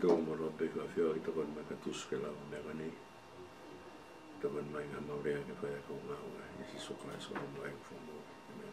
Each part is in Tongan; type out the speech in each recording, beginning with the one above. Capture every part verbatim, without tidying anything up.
Tō mo lo pe ka fio ki tokoni mai ka tusu ke lau meʻa ko eni. Tokoni mai ka mau lea ke fai ʻa e kau ngāue. ʻIa Sīsū Kalaisi ko homau ʻEiki mo e Fakamoʻui. ʻĒmeni.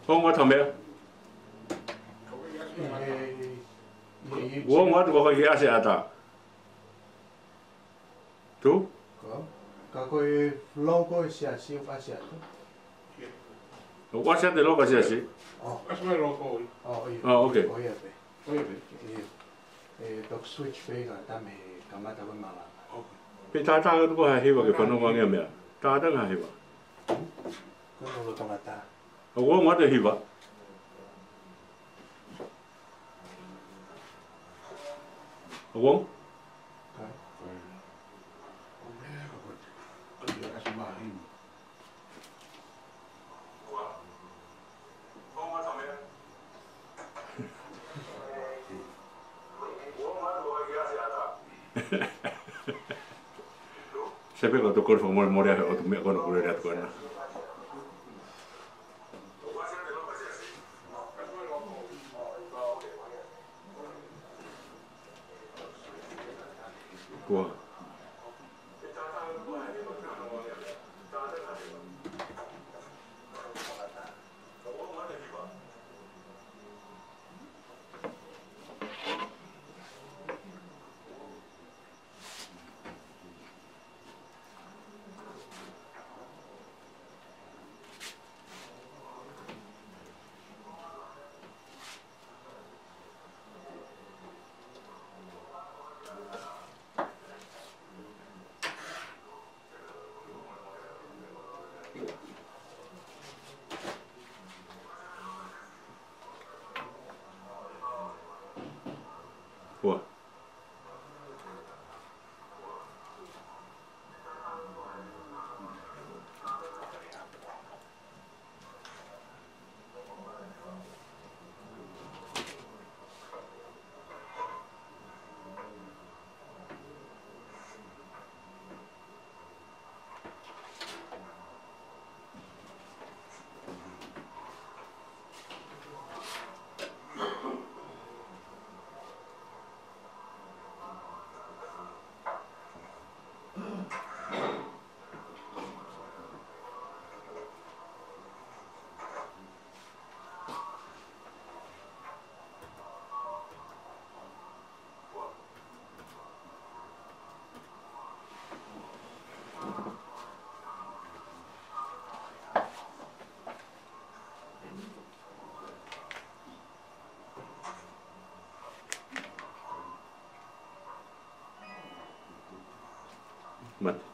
Kuo ʻosi ʻa e meʻa? Kuo ʻosi ʻa e meʻa? Tuʻu? Ko, ka ko e logo ʻo e siasi ʻoku ʻasi atu. ʻOku ʻasi atu e logo ʻo e siasi? ʻŌ. ʻAsi mai logo ʻo ia. ʻŌ, ʻio. ʻŌ, okay. ʻŌ, ʻio pē. ʻŌ, ʻio pē. ʻIo. ʻE, toki switch pē ka tau kamata ko e malanga. Okay. Pea tā tā ko ha hiva ke fanongo ange ʻa e meʻa. Tā tā ha hiva. Ko e lolotonga tā. ʻOku ʻosi ʻa e hiva? ʻOku ʻosi? Sai pē ka u toe kole fakamolemole ʻa e ʻOtua meʻa ko ena kuo lele atu ko ena. Kuo. Kuo. Mate.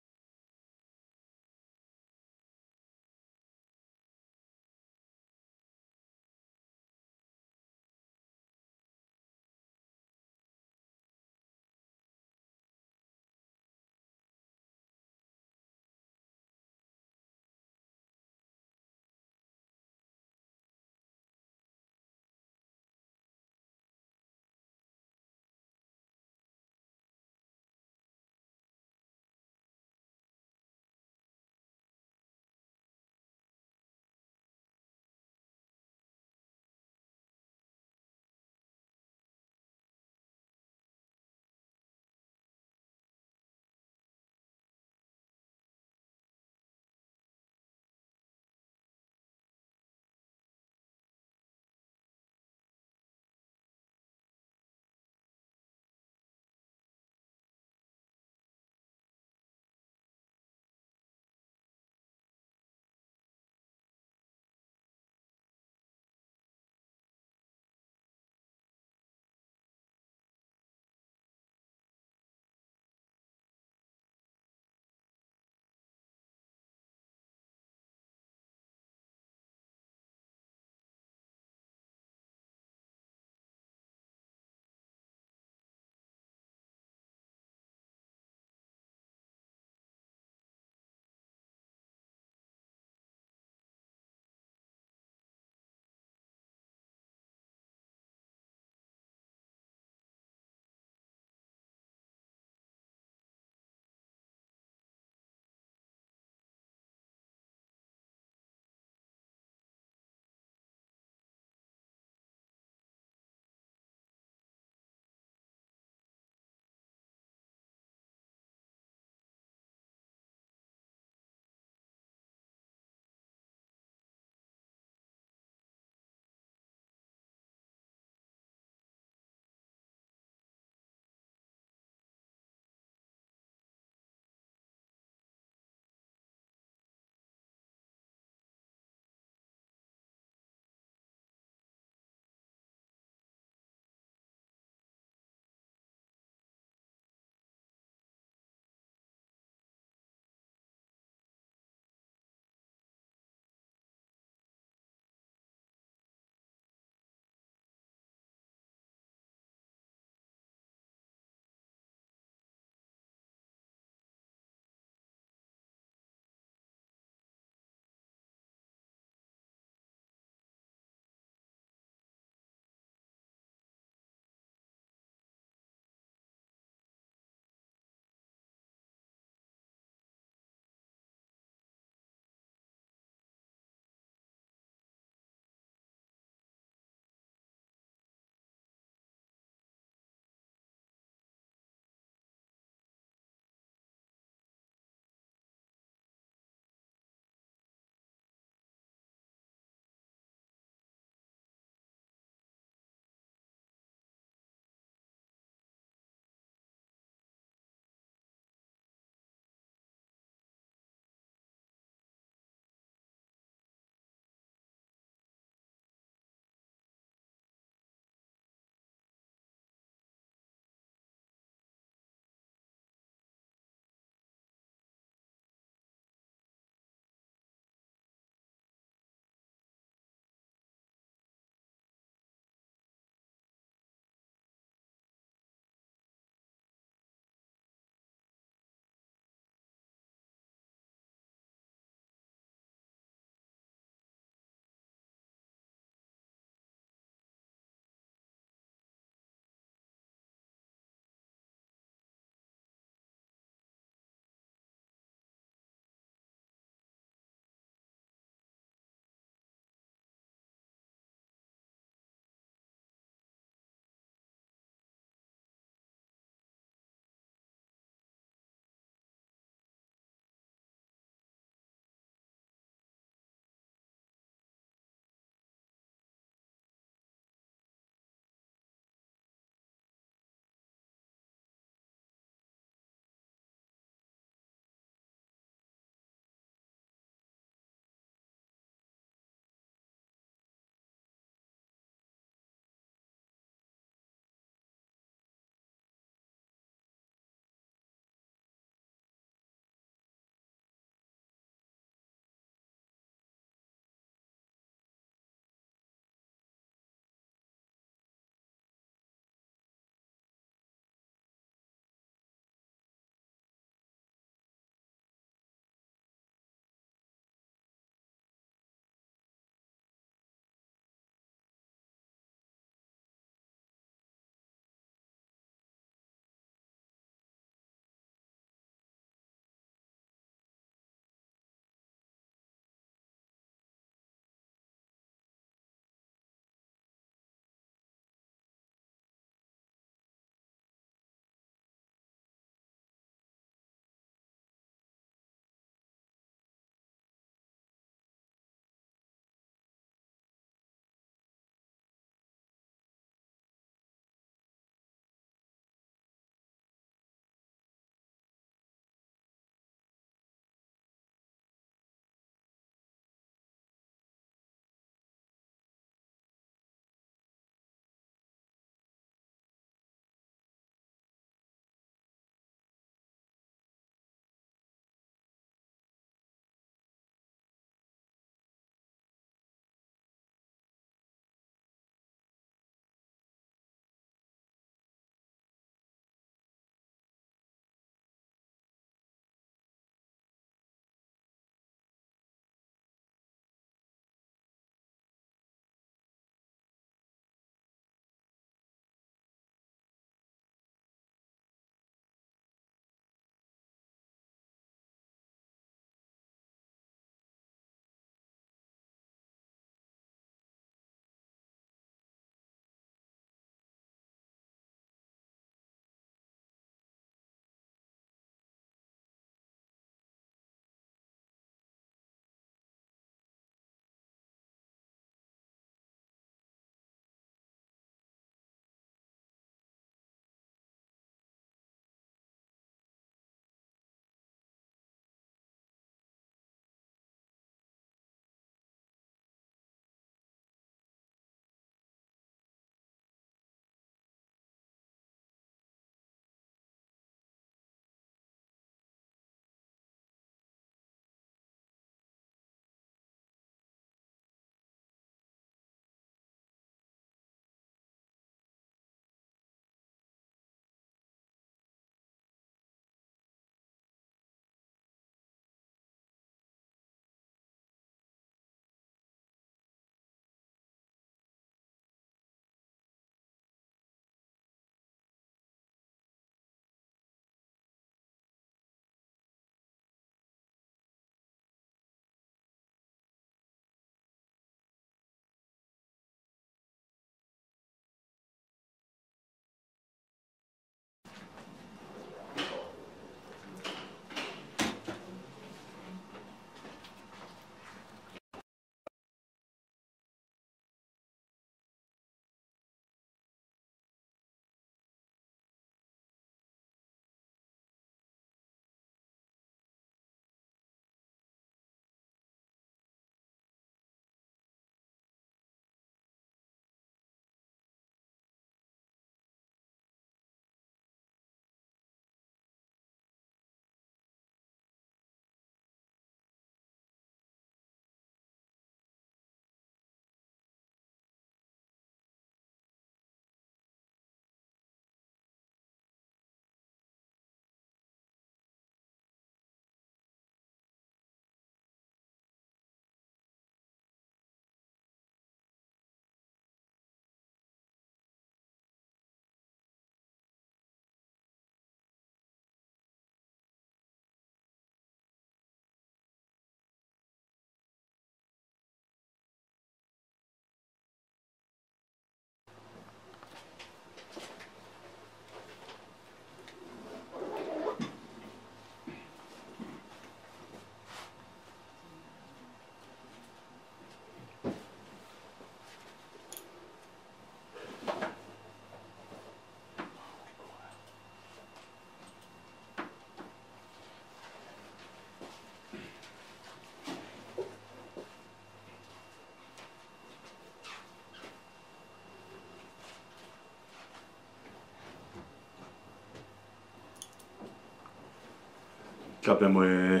Tapu mo e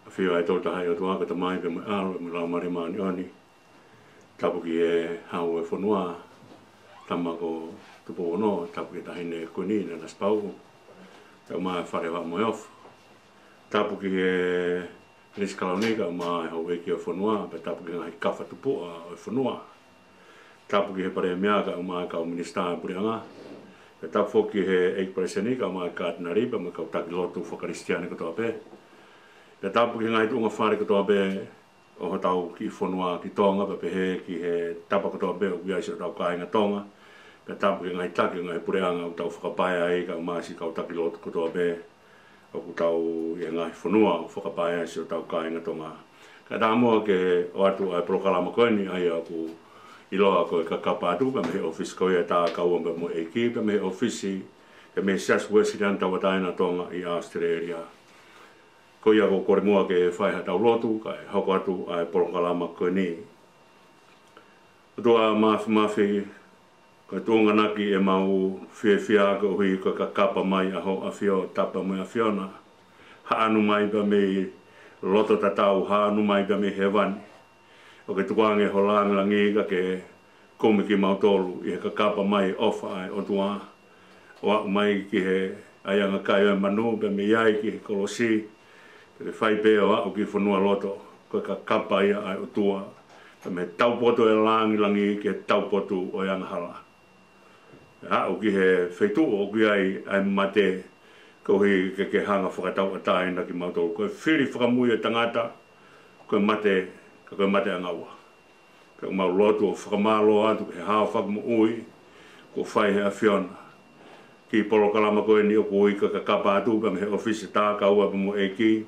ʻafio ʻa e Tolu Tahaʻi ʻOtua, ko e Tamai pea mo e ʻAlo pea mo e Laumālie Māʻoniʻoni. Tapu ki he Hau ʻo e fonua, Tama ko Tupou Ono, tapu ki he Taʻahine Kuini Nanasipauʻu, kae ʻumaʻā e Fale ʻo e Haʻa Moheofo. Tapu ki he Lisi Kalauni, kae ʻumaʻā e houʻeiki ʻo e fonua, pea tapu ki he ngaahi kafa tupuʻa ʻo e fonua. Tapu ki he Palēmia kae ʻumaʻā e kau Minisitā ʻo e Puleʻanga. Pea tapu foki ki he ʻEiki Palesiteni kae ʻumaʻā e Katinali pea mo e kau taki lotu fakakalisitiane kotoa pē. Pea tapu ki he ngaahi tuʻunga fale kotoa pē ʻo hotau kiʻi fonua ki Tonga, pea pehē ki he tapa kotoa pē ʻoku ʻi ai siʻotau kāinga Tonga. Pea tapu ki he ngaahi taki ʻo e ngaahi puleʻanga ʻoku tau fakapaea ai, kae ʻumaʻā siʻi kau taki lotu kotoa pē ʻoku tau ʻi he ngaahi fonua ʻoku fakapaea ai siʻotau kāinga Tonga. Kae ʻatā muʻa ke ʻoatu ʻa e polokalama ko eni, ʻa ia ʻoku ʻiloa ko e Kakapa Atu, pea mei he ʻōfisi ko ia ʻo e Takaua pea mo e ʻEiki, pea mei he ʻōfisi, pea mei he Siasi Uēsiliana Tauʻatāina ʻo Tonga ʻi ʻAositelēlia. Ko ia ʻoku ou kole muʻa ke fai haʻatau lotu, kae hoko atu ʻa e polokalama ko eni. ʻOtua Māfimafi, ko e tuʻunga ʻaʻaku ʻemau fiefia koeʻuhi ko e kakapa mai ʻa Hoʻo ʻAfio, Tapu mo e ʻAfiona. Haʻanu mai pea mei loto tatau, haʻanu mai pea mei hēvani, ʻo ke tukuange ho langilangi kae ke kumi kimautolu ʻi he kakapa mai ʻofa ʻa e ʻOtua, ʻo aʻu mai ki he ʻaiʻanga kai ʻo e manu pea mei ai ki he kolosi, pea ke fai pē ʻo aʻu ki fonualoto, ko e kakapa ia ʻa e ʻOtua, pea mei he taupotu ʻo e langilangi ki he taupotu ʻo e angahala, aʻu ki he feituʻu ʻoku ʻi ai ʻa e mate, koeʻuhi ke ke hanga ʻo fakatauʻatāina kimautolu. Ko e fili fakamui ʻo e tangata ko e mate, ka ko e mate angaua. Pea ʻoku mau lotu ʻo fakamālō atu ki he hao fakamoʻui kuo fai ʻe he ʻAfiona ki he polokalama ko eni ʻoku ui ko e Kakapa Atu, pea mei he ʻōfisi ʻo e Takaua pea mo e ʻEiki.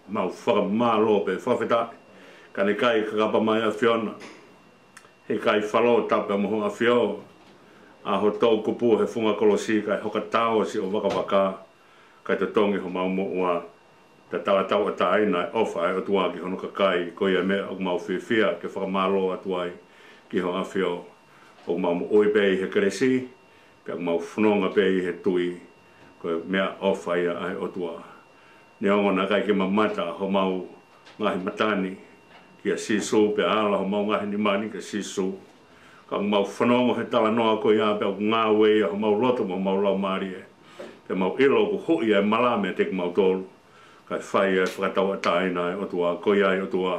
Mau fakamālō pea fakafetaʻi. Ka ne ʻikai kakapa mai ʻa e ʻAfiona, he ʻikai falo, Tapu mo Hoʻo ʻAfio, ʻa ho toʻukupu he funga kolosi, kae hoka tao siʻo vakavaka, kae totongi homau moʻua. Tatala tauʻatāina e ʻofa ʻa e ʻOtua ki hono kakai. Ko ia e meʻa ʻoku mau fiefia ke fakamālō atu ai ki Hoʻo ʻAfio. ʻOku mau moʻui pē ʻi he kelesi, pea ʻoku mau fononga pē ʻi he tui. Ko e meʻaʻofa ia ʻa e ʻOtua. Neongo naʻe ʻikai ke mamata homau ngaahi mata ni kia Sīsū, pea ala homau ngaahi nima ni kia Sīsū, ka ʻoku mau fanongo he talanoa ko ia, pea ʻoku ngāue ia homau loto mo homau laumālie. Pea mau ʻilo ʻoku huʻi ʻa e mala meiate kimautolu, kae fai ʻa e fakatauʻatāina ʻa e ʻOtua. Ko ia ʻa e ʻOtua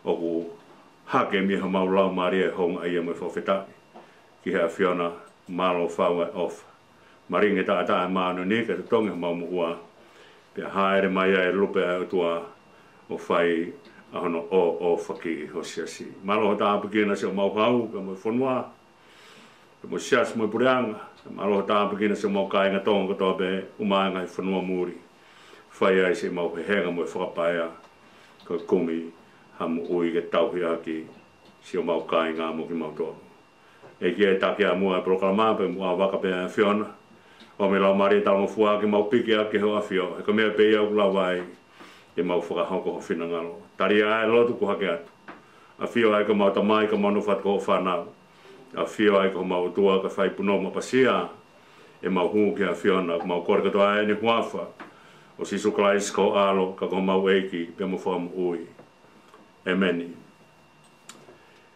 ʻoku hake mei homau laumālie e houngaʻia mo e fakafetaʻi ki he ʻAfiona. Mālō fau ʻa e ʻofa. Malingi e taʻataʻa ʻa e māʻoniʻoni kae totongi homau moʻua, pea hāʻele mai ʻa e lupe ʻa e ʻOtua ʻo fai ʻa hono ʻōʻōfaki ʻi ho siasi. Mālō ho tāpuekina siʻomau hau pea mo e fonua, pea mo e siasi mo e puleʻanga. Mālō ho tāpuekina siʻomau kāinga Tonga kotoa pē, ʻumaʻā e ngaahi fonua muli. Fai ai siʻemau hehenga mo e fakapaea, ko e kumi ha moʻui ke tauhi ʻaki siʻomau kāinga mo kimautolu. ʻEiki, ʻe takia muʻa e polokalama pea mo e ʻa vaka pē ʻa e ʻAfiona. ʻOmi e Laumālie Talangofua ke mau piki ʻaki Hoʻo ʻAfio, he ko e meʻa pē ia ʻoku lava ai ke mau fakahoko ho finangalo. Tali ʻa e lotu kuo hake atu. ʻAfio ai ko homau Tamai, ka mau nofo atu ko hoʻo fānau. ʻAfio ai ko homau ʻOtua, kae fai punou mo ʻapasia ʻemau hū ki he ʻAfiona. ʻOku mau kole kotoa ʻeni ʻi he huafa ʻo Sīsū Kalaisi ko ho ʻAlo, ka ko homau ʻEiki pea mo e Fakamoʻui. ʻĒmeni.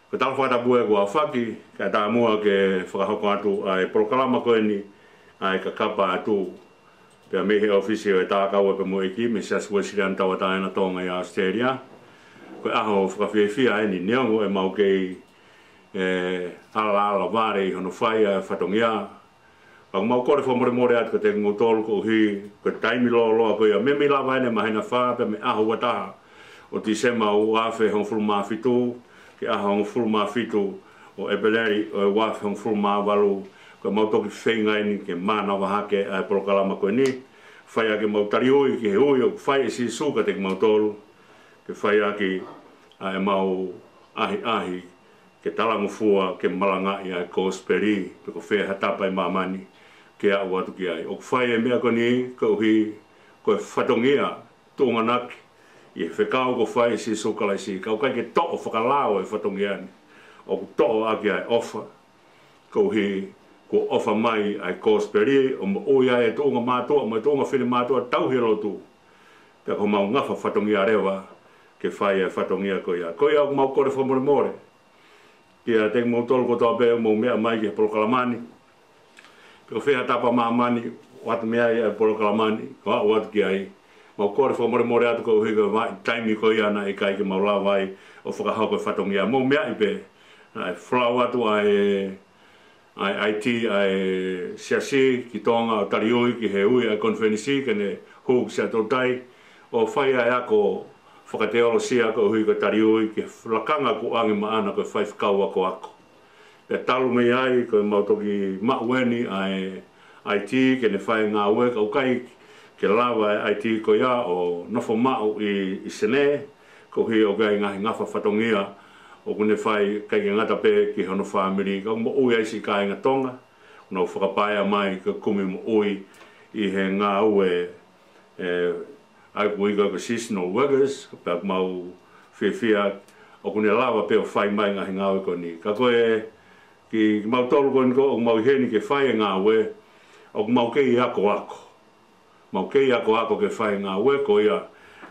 Ko e tala fakatapu ē kuo aofaki, kae ʻatā muʻa ke fakahoko atu ʻa e polokalama ko eni, ʻa e Kakapa Atu, pea mei he ʻōfisi ʻo e Takaua pea mo e ʻEiki, mei he Siasi Uēsiliana Tauʻatāina ʻo Tonga ʻi ʻAositelēlia. Ko e ʻaho fakafiefia ʻeni, neongo ʻemau kei, ē, ʻalaʻala vale ʻi hono fai ʻa e fatongia, ka ʻoku mau kole fakamolemole atu kiate kimoutolu koeʻuhi ko e taimi lōloa ko ia, meimei lava ʻeni e māhina fā pea mei he ʻaho ua taha ʻo Tīsema ua afe hongofulu mā fitu, ki he ʻaho hongofulu mā fitu ʻo ʻEpeleli ʻo e ua afe hongofulu mā valu, ko ʻemau toki feinga ʻeni ke mānava hake ʻa e polokalama ko eni, fai ʻaki ʻemau tali ui ki he ui ʻoku fai ʻe Sīsū kiate kimautolu, ke fai ʻaki ʻa ʻemau ʻahiʻahi ke talangofua, ke malangaʻi ʻa e kosipeli, pe ko fē ha tapa ʻi māmani ke aʻu atu ki ai. ʻOku fai e meʻa ko eni koeʻuhi ko e fatongia tuʻunga ʻaʻaku ʻi he fekau kuo fai ʻe Sīsū Kalaisi, ka ʻoku ʻikai ke toʻo fakalao e fatongia ni. ʻOku toʻo ʻaki ʻa e ʻofa, koeʻuhi kuo ʻofa mai ʻa e kosipeli ʻo moʻui ai e tuʻunga mātuʻa mo e tuʻunga finemātuʻa tauhi e lotu. Pea ko homau ngafa fatongia leva ke fai e fatongia ko ia. Ko ia ʻoku mau kole fakamolemole kiate kimoutolu kotoa pē ʻoku mou meʻa mai ki he polokalama ni. Pe ko fē ha tapa ʻo māmani ʻoku ʻatu mei ai e polokalama ni, ʻoku ʻatu ki ai. Mau kole fakamolemole atu koeʻuhi ko e vahaʻa taimi ko ia naʻe ʻikai ke mau lava ai ʻo fakahoko e fatongia. Mou meaʻi pē, naʻe folau atu ʻa e ʻa e, ʻa e I T ʻa e Siasi ki Tonga ʻo taliui ki he ui ʻa e konifelenisi ke ne hū ki Siaʻatoutai ʻo fai ʻa e ako fakateolosia koeʻuhi ko e taliui ki he lakanga kuo ʻoange maʻana ko e faifekau akoako. Pea talu mei ai ko ʻemau toki maʻu eni ʻa e I T ke ne fai e ngāue, ka ʻoku ʻikai ke lava e I T ko ia ʻo nofo maʻu ʻi, ʻi Senē, koeʻuhi ʻoku ʻi ai e ngaahi ngafa fatongia ʻoku ne fai, ʻikai ke ngata pē ki hono fāmili, ka ʻoku moʻui ai siʻi kāinga Tonga, ʻoku nau fakapaea mai ke kumi moʻui ʻi he ngāue, ē, ʻa ia ʻoku ui ko e seasonal workers, pea ʻoku mau fiefia ʻoku ne lava pē ʻo fai mai e ngaahi ngāue ko eni. Ka ko e, ki, kimautolu ko eni ko ʻoku mau ʻi heni ke fai e ngāue, ʻoku mau kei akoako. Mau kei akoako ke fai e ngāue ko ia.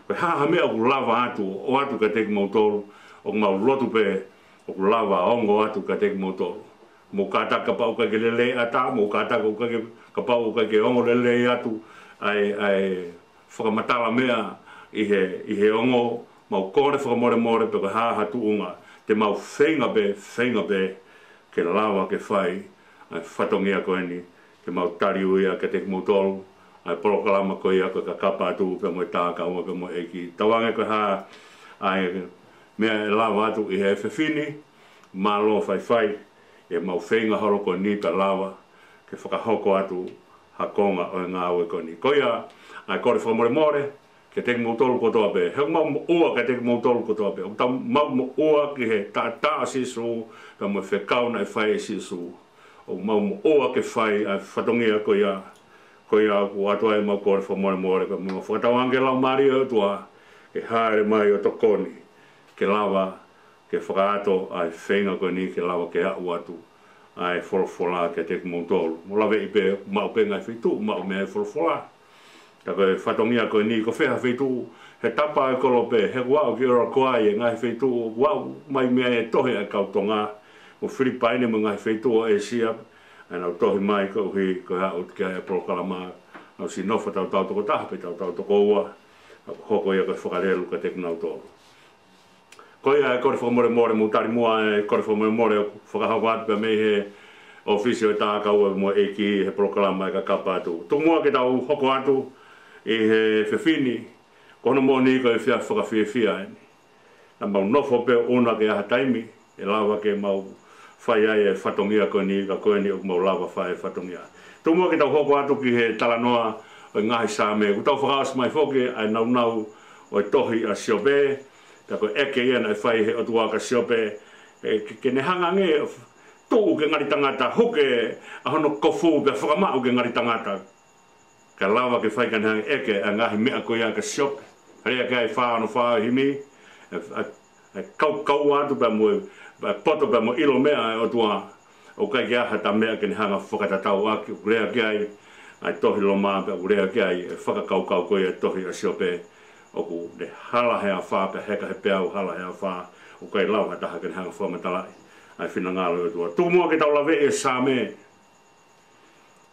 Ko e hā ha meʻa ʻoku lava atu, ʻoatu kiate kimoutolu, ʻoku mau lotu pē ʻoku lava ʻo ongo atu kiate kimoutolu. Mou kātaki kapau ʻoku ʻikai ke lelei ʻatā, mou kātaki ʻoku ʻikai ke, kapau ʻoku ʻikai ke ongo lelei atu ʻa e, ʻa e fakamatala meʻa ʻi he, ʻi he ongo, mau kole fakamolemole pe ko e hā ha tuʻunga, te mau feinga pē, feinga pē ke lava ke fai ʻa e fatongia ko eni, ke mau taliui ʻa kiate kimoutolu ʻa e polokalama ko ia ko e Kakapa Atu pea mo e Takaua pea mo e ʻEiki. Tauange ko e hā ʻa e meʻa ʻe lava atu ʻi he efiafi ni, mālō faifai, ʻi heʻemau feinga holo ko eni pea lava ke fakahoko atu ha konga ʻo e ngāue ko eni. Ko ia, ʻa e kole fakamolemole kiate kimoutolu kotoa pē. He ʻoku mau moʻua kiate kimoutolu kotoa pē. ʻOku tau mau moʻua ki he taʻataʻa ʻo Sīsū, pea mo e fekau naʻe fai ʻe Sīsū. ʻOku mau moʻua ke fai ʻa e fatongia ko ia. Ko ia ʻoku ʻoatu ai ʻemau kole fakamolemole, pea mau fakatauange ki he Laumālie ʻo e ʻOtua ke hāʻele mai ʻo tokoni, ke lava ke fakaʻato ʻa e feinga ko eni ke lava ke aʻu atu ʻa e folofola kiate kimoutolu. Mou laveʻi pē, maʻu pē ngaahi feituʻu maʻu mei ai e folofola. Ka ko e fatongia ko eni, ko fē ha feituʻu he tapa ʻo e kolope, he ʻoku aʻu ki ʻIulope, e ngaahi feituʻu ʻoku aʻu mai mei ai e tohi ʻa e kau Tonga, mo Filipaine mo e ngaahi feituʻu ʻo ʻĒsia, ʻa ʻenau tohi mai koeʻuhi ko e aʻu ki ai e polokalama, ʻosi nofo tautau toko taha pe tautau toko ua, ʻa ia ʻoku hoko ia ko e fakalelu kiate kinautolu. Ko ia e kole fakamolemole, mou tali muʻa e kole fakamolemole ʻoku fakahoko atu pē mei he ʻōfisi ʻo e Takaua mo e ʻEiki he polokalama ʻa e Kakapa Atu. Tuku muʻa ke tau hoko atu ʻi he efiafi ni, ko hono moʻoni ko e efiafi fakafiefia eni. Naʻa mau nofo pē ʻo ʻuna ke ʻi ai ha taimi ʻe lava ke mau fai ai e fatongia ko eni, ka ko eni ʻoku mau lava fai e fatongia. Tuku muʻa ke tau hoko atu ki he talanoa ʻo e ngaahi Saame. ʻOku tau fakaʻosi mai foki ʻa e nāunau ʻo e tohi ʻa Siope, pea ko e ʻeke ia naʻe fai ʻe he ʻOtua kia Siope, ē, ke, ke ne hanga ange ʻo tuʻu ke ngali tangata, huke ʻa hono kofu pea fakamaʻu ke ngali tangata, kae lava ke fai ke ne hanga ʻo ʻeke ʻa e ngaahi meʻa ko ia kia Siope. Lea ki ai e fā ono fā ʻo e himi, ē, ʻa e, ʻa e kaukaua atu pea mo e, pea poto pea mo e ʻilo meʻa ʻa e ʻOtua. ʻOku ʻikai ke ʻi ai ha meʻa ke ne hanga ʻo fakatatau ʻaki, ʻoku lea ki ai ʻa e tohi Loma pea ʻoku lea ki ai e fakakaukau ko ia e tohi ʻa Siope. ʻOku ne hala he afā pea heka he peau, hala he afā, ʻoku ʻikai lava ha taha ke ne hanga ʻo fakamatalaʻi ʻa e finangalo ʻo e ʻOtua. Tuku muʻa ke tau laveʻi e Saame.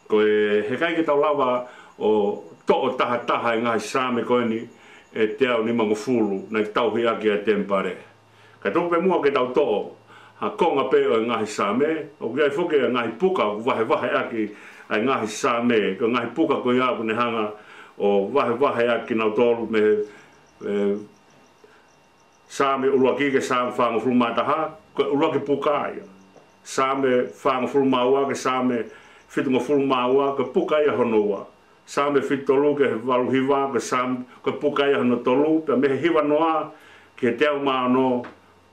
Ko e, heʻikai ke tau lava ʻo toʻo taha taha e ngaahi Saame ko eni ʻe teau nimangofulu naʻe tauhi ʻaki ʻa e temipale. Kae tuku pē muʻa ke tau toʻo ha konga pē ʻo e ngaahi Saame, ʻoku ʻi ai foki e ngaahi puka ʻoku vahevahe ʻaki ʻa e ngaahi Saame, ko e ngaahi puka ko ia ʻoku ne hanga ʻo vahevahe ʻaki kinautolu mei he, ē, Saame ʻuluaki ki he Saame fāngofulu mā taha, ko e ʻuluaki puka ia. Saame fāngofulu mā ua ki he Saame fitungofulu mā ua, ko e puka ia hono ua. Saame fitu tolu ki he valu hiva, ko e Saame, ko e puka ia hono tolu, pea mei he hiva noa ki he teau mā ono,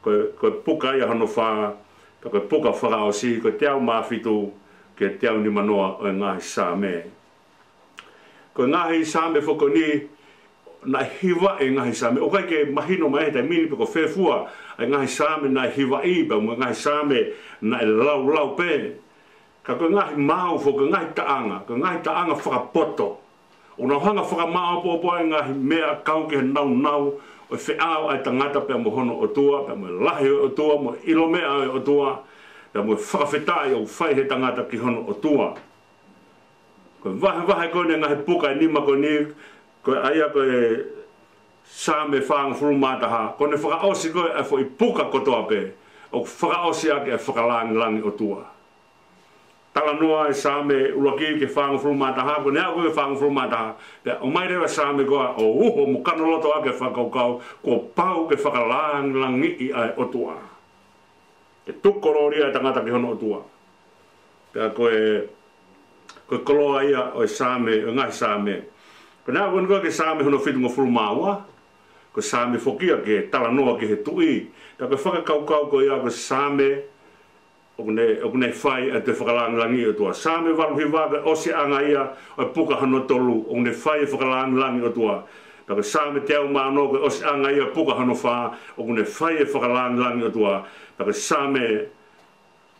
ko e, ko e puka ia hono fā, pea ko e puka fakaʻosi, ko e teau mā fitu ki he teau nima noa ʻo e ngaahi Saame. Ko e ngaahi Saame foki ko eni naʻe hivaʻi e ngaahi Saame. ʻOku ʻikai ke mahino mai he taimi ni pe ko fē fua ʻa e ngaahi Saame naʻe hivaʻi pea mo e ngaahi Saame naʻe laulau pē. Ka ko e ngaahi maau foki, ko e ngaahi taʻanga, ko e ngaahi taʻanga fakapoto. ʻOku nau hanga ʻo fakamāʻopoʻopo ʻa e ngaahi meʻa kau ki he nāunau ʻo e feʻao ʻa e tangata pea mo hono ʻOtua, pea mo e lahi ʻo e ʻOtua, mo e ʻilo meʻa ʻo e ʻOtua, pea mo e fakafetaʻi ʻoku fai ʻe he tangata ki hono ʻOtua. Ko e vahevahe ko eni e ngaahi puka ʻe nima ko eni, ko e ʻa ia ko e Saame fāngofulu mā taha, ko ʻene fakaʻosi ko ē ʻa e foʻi puka kotoa pē, ʻoku fakaʻosi ʻaki ʻa e fakalāngilangi ʻOtua. Talanoa e Saame ʻuluaki ki he fāngofulu mā taha, ko ʻene aʻu ko ē ki he fāngofulu mā taha, pea ʻomai leva e Saame ko ia ʻo uho mo kanoloto ʻaki e fakakaukau, kuo pau ke fakalāngilangiʻi ʻa e ʻOtua. Ke tuku kolōlia e tangata ki hono ʻOtua. Pea ko e, ko e koloa ia ʻo e Saame, ʻo e ngaahi Saame. Ko ʻene aʻu ko eni ko ē ki he Saame hono fitungofulu mā ua, ko e Saame foki ia ki he talanoa ki he tuʻi. Pea ko e fakakaukau ko ia ko e Saame ʻoku ne, ʻoku ne fai ʻa e toe fakalāngilangiʻi ʻOtua. Saame valu hiva, ko e ʻosiʻanga ia ʻo e puka hono tolu, ʻoku ne fai e fakalāngilangi ʻOtua. Pea ko e Saame teau mā ono, ko e ʻosiʻanga ia ʻo e puka hono fā, ʻoku ne fai e fakalāngilangi ʻOtua. Pea ko e Saame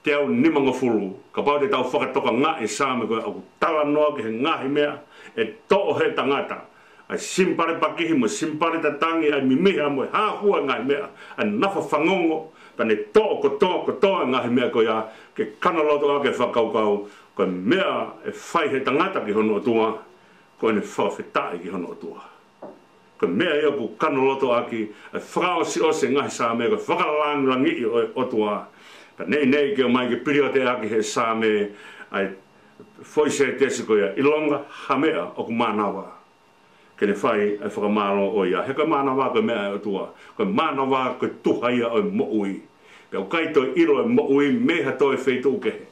teau nimangofulu, kapau te tau fakatokangaʻi e Saame ko ia, ʻoku talanoa ki he ngaahi meʻa ʻe toʻo ʻe he tangata, ʻa e simipale pakihi mo e simipale tatangi, ʻa e mimiha mo e hāhua e ngaahi meʻa, ʻa e nafa fangongo, pea ne toʻo kotoa, kotoa e ngaahi meʻa ko ia, ke kanoloto ʻaki e fakakaukau, ko e meʻa ʻe fai ʻe he tangata ki hono ʻOtua, ko ʻene fakafetaʻi ki hono ʻOtua. Ko e meʻa ia ʻoku kanoloto ʻaki ʻa e fakaʻosiʻosi e ngaahi Saame, ko e fakalāngilangiʻi ʻo e ʻOtua. Pea neʻineʻi ke ʻomai ke piliote ʻaki ʻe he Saame ʻa e foʻi sētesi ko ia, ʻilonga ha meʻa ʻoku mānava, ke ne fai ʻa e fakamālō ʻo ia. He ko e mānava ko e meʻa ʻa e ʻOtua. Ko e mānava ko e tuha ia ʻo e moʻui. Pea ʻoku ʻikai toe ʻilo e moʻui mei ha toe feituʻu kehe.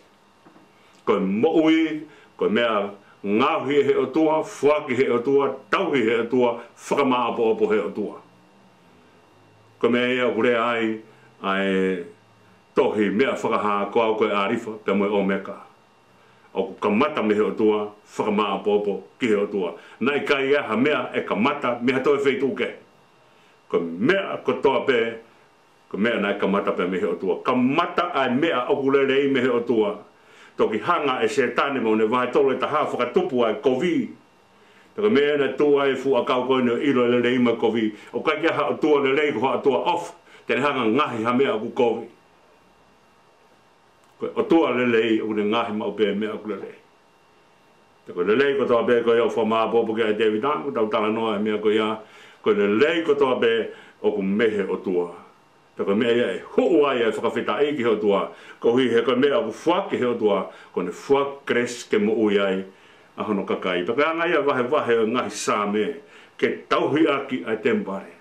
Ko e moʻui, ko e meʻa ngaohi ʻe he ʻOtua, foaki ʻe he ʻOtua, tauhi ʻe he ʻOtua, fakamāʻopoʻopo ʻe he ʻOtua. Ko e meʻa ia ʻoku lea ai ʻa e tohi Meʻa Fakahā, ko au ko e ʻAlifa pea mo e ʻOmeka. ʻOku kamata mei he ʻOtua, fakamāʻopoʻopo ki he ʻOtua. Naʻe ʻikai ha meʻa ʻe kamata mei ha toe feituʻu kehe. Ko e meʻa kotoa pē, ko e meʻa naʻe kamata pē mei he ʻOtua. Kamata ʻa e meʻa ʻoku lelei mei he ʻOtua. Toki hanga ʻe Sētane mo ʻene vahe tolu ʻe taha ʻo fakatupu ʻa e kovi. Pea ko e meʻa naʻe tuʻu ai e fuʻu ʻakau ko eni ʻo ʻilo e lelei mo e kovi. ʻOku ʻikai ke ʻi ai ha ʻOtua lelei, ko ha ʻOtua ʻofa te ne hanga ʻo ngaohi ha meʻa ʻoku kovi. Ko e ʻOtua lelei ʻoku ne ngaohi maʻu pē meʻa ʻoku lelei. Pea ko e lelei kotoa pē ko ia ʻoku fakamāʻopoʻopo ki ai ʻa Tēvita, ʻoku tau talanoa e meʻa ko ia, ko e lelei kotoa pē ʻoku mei he ʻOtua. Pea ko e meʻa ia ʻe hū ai ʻa e fakafetaʻi ki he ʻOtua, koeʻuhi he ko e meʻa ʻoku foaki ʻe he ʻOtua, ko ʻene foaki kelesi ke moʻui ai ʻa hono kakai. Pea ko e anga ia e vahevahe ʻo e ngaahi Saame, ke tauhi ʻaki ʻa e temipale.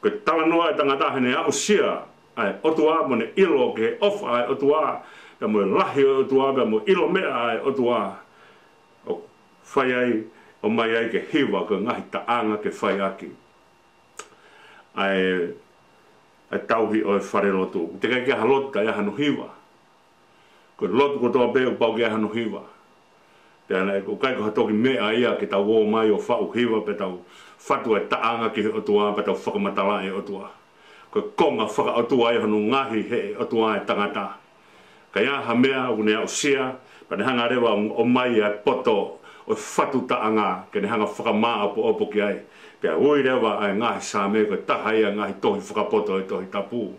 Ko e talanoa e tangata heʻene aʻusia ʻa e ʻOtua mo ʻene ʻilo ki he ʻofa ʻa e ʻOtua, pea mo e lahi ʻo e ʻOtua, pea mo e ʻilo meʻa ʻa e ʻOtua. ʻO fai ai, ʻomai ai ke hiva, ko e ngaahi taʻanga ke fai ʻaki ʻa e, ʻa e tauhi ʻo e falelotu. Teʻeki ke ʻi ai ha lotu taʻe ʻi ai hano hiva. Ko e lotu kotoa pē ʻoku pau ke ʻi ai hano hiva. Pea naʻe ʻikai ko ha toki meʻa ia ke tau ō mai ʻo faʻu hiva pea tau fatu e taʻanga ki he ʻOtua pea tau fakamatalaʻi e ʻOtua. Ko e konga fakaʻotua ia hono ngaohi ʻe he ʻOtua e tangata. Ka ʻi ai ha meʻa ʻoku ne aʻusia, pea ne hanga leva ʻo ʻomai ʻa e poto ʻo e fatu taʻanga ke ne hanga ʻo fakamāʻopoʻopo ki ai. Pea ui leva ʻa e ngaahi Saame ko e taha ia e ngaahi tohi fakapoto ʻo e Tohi Tapu.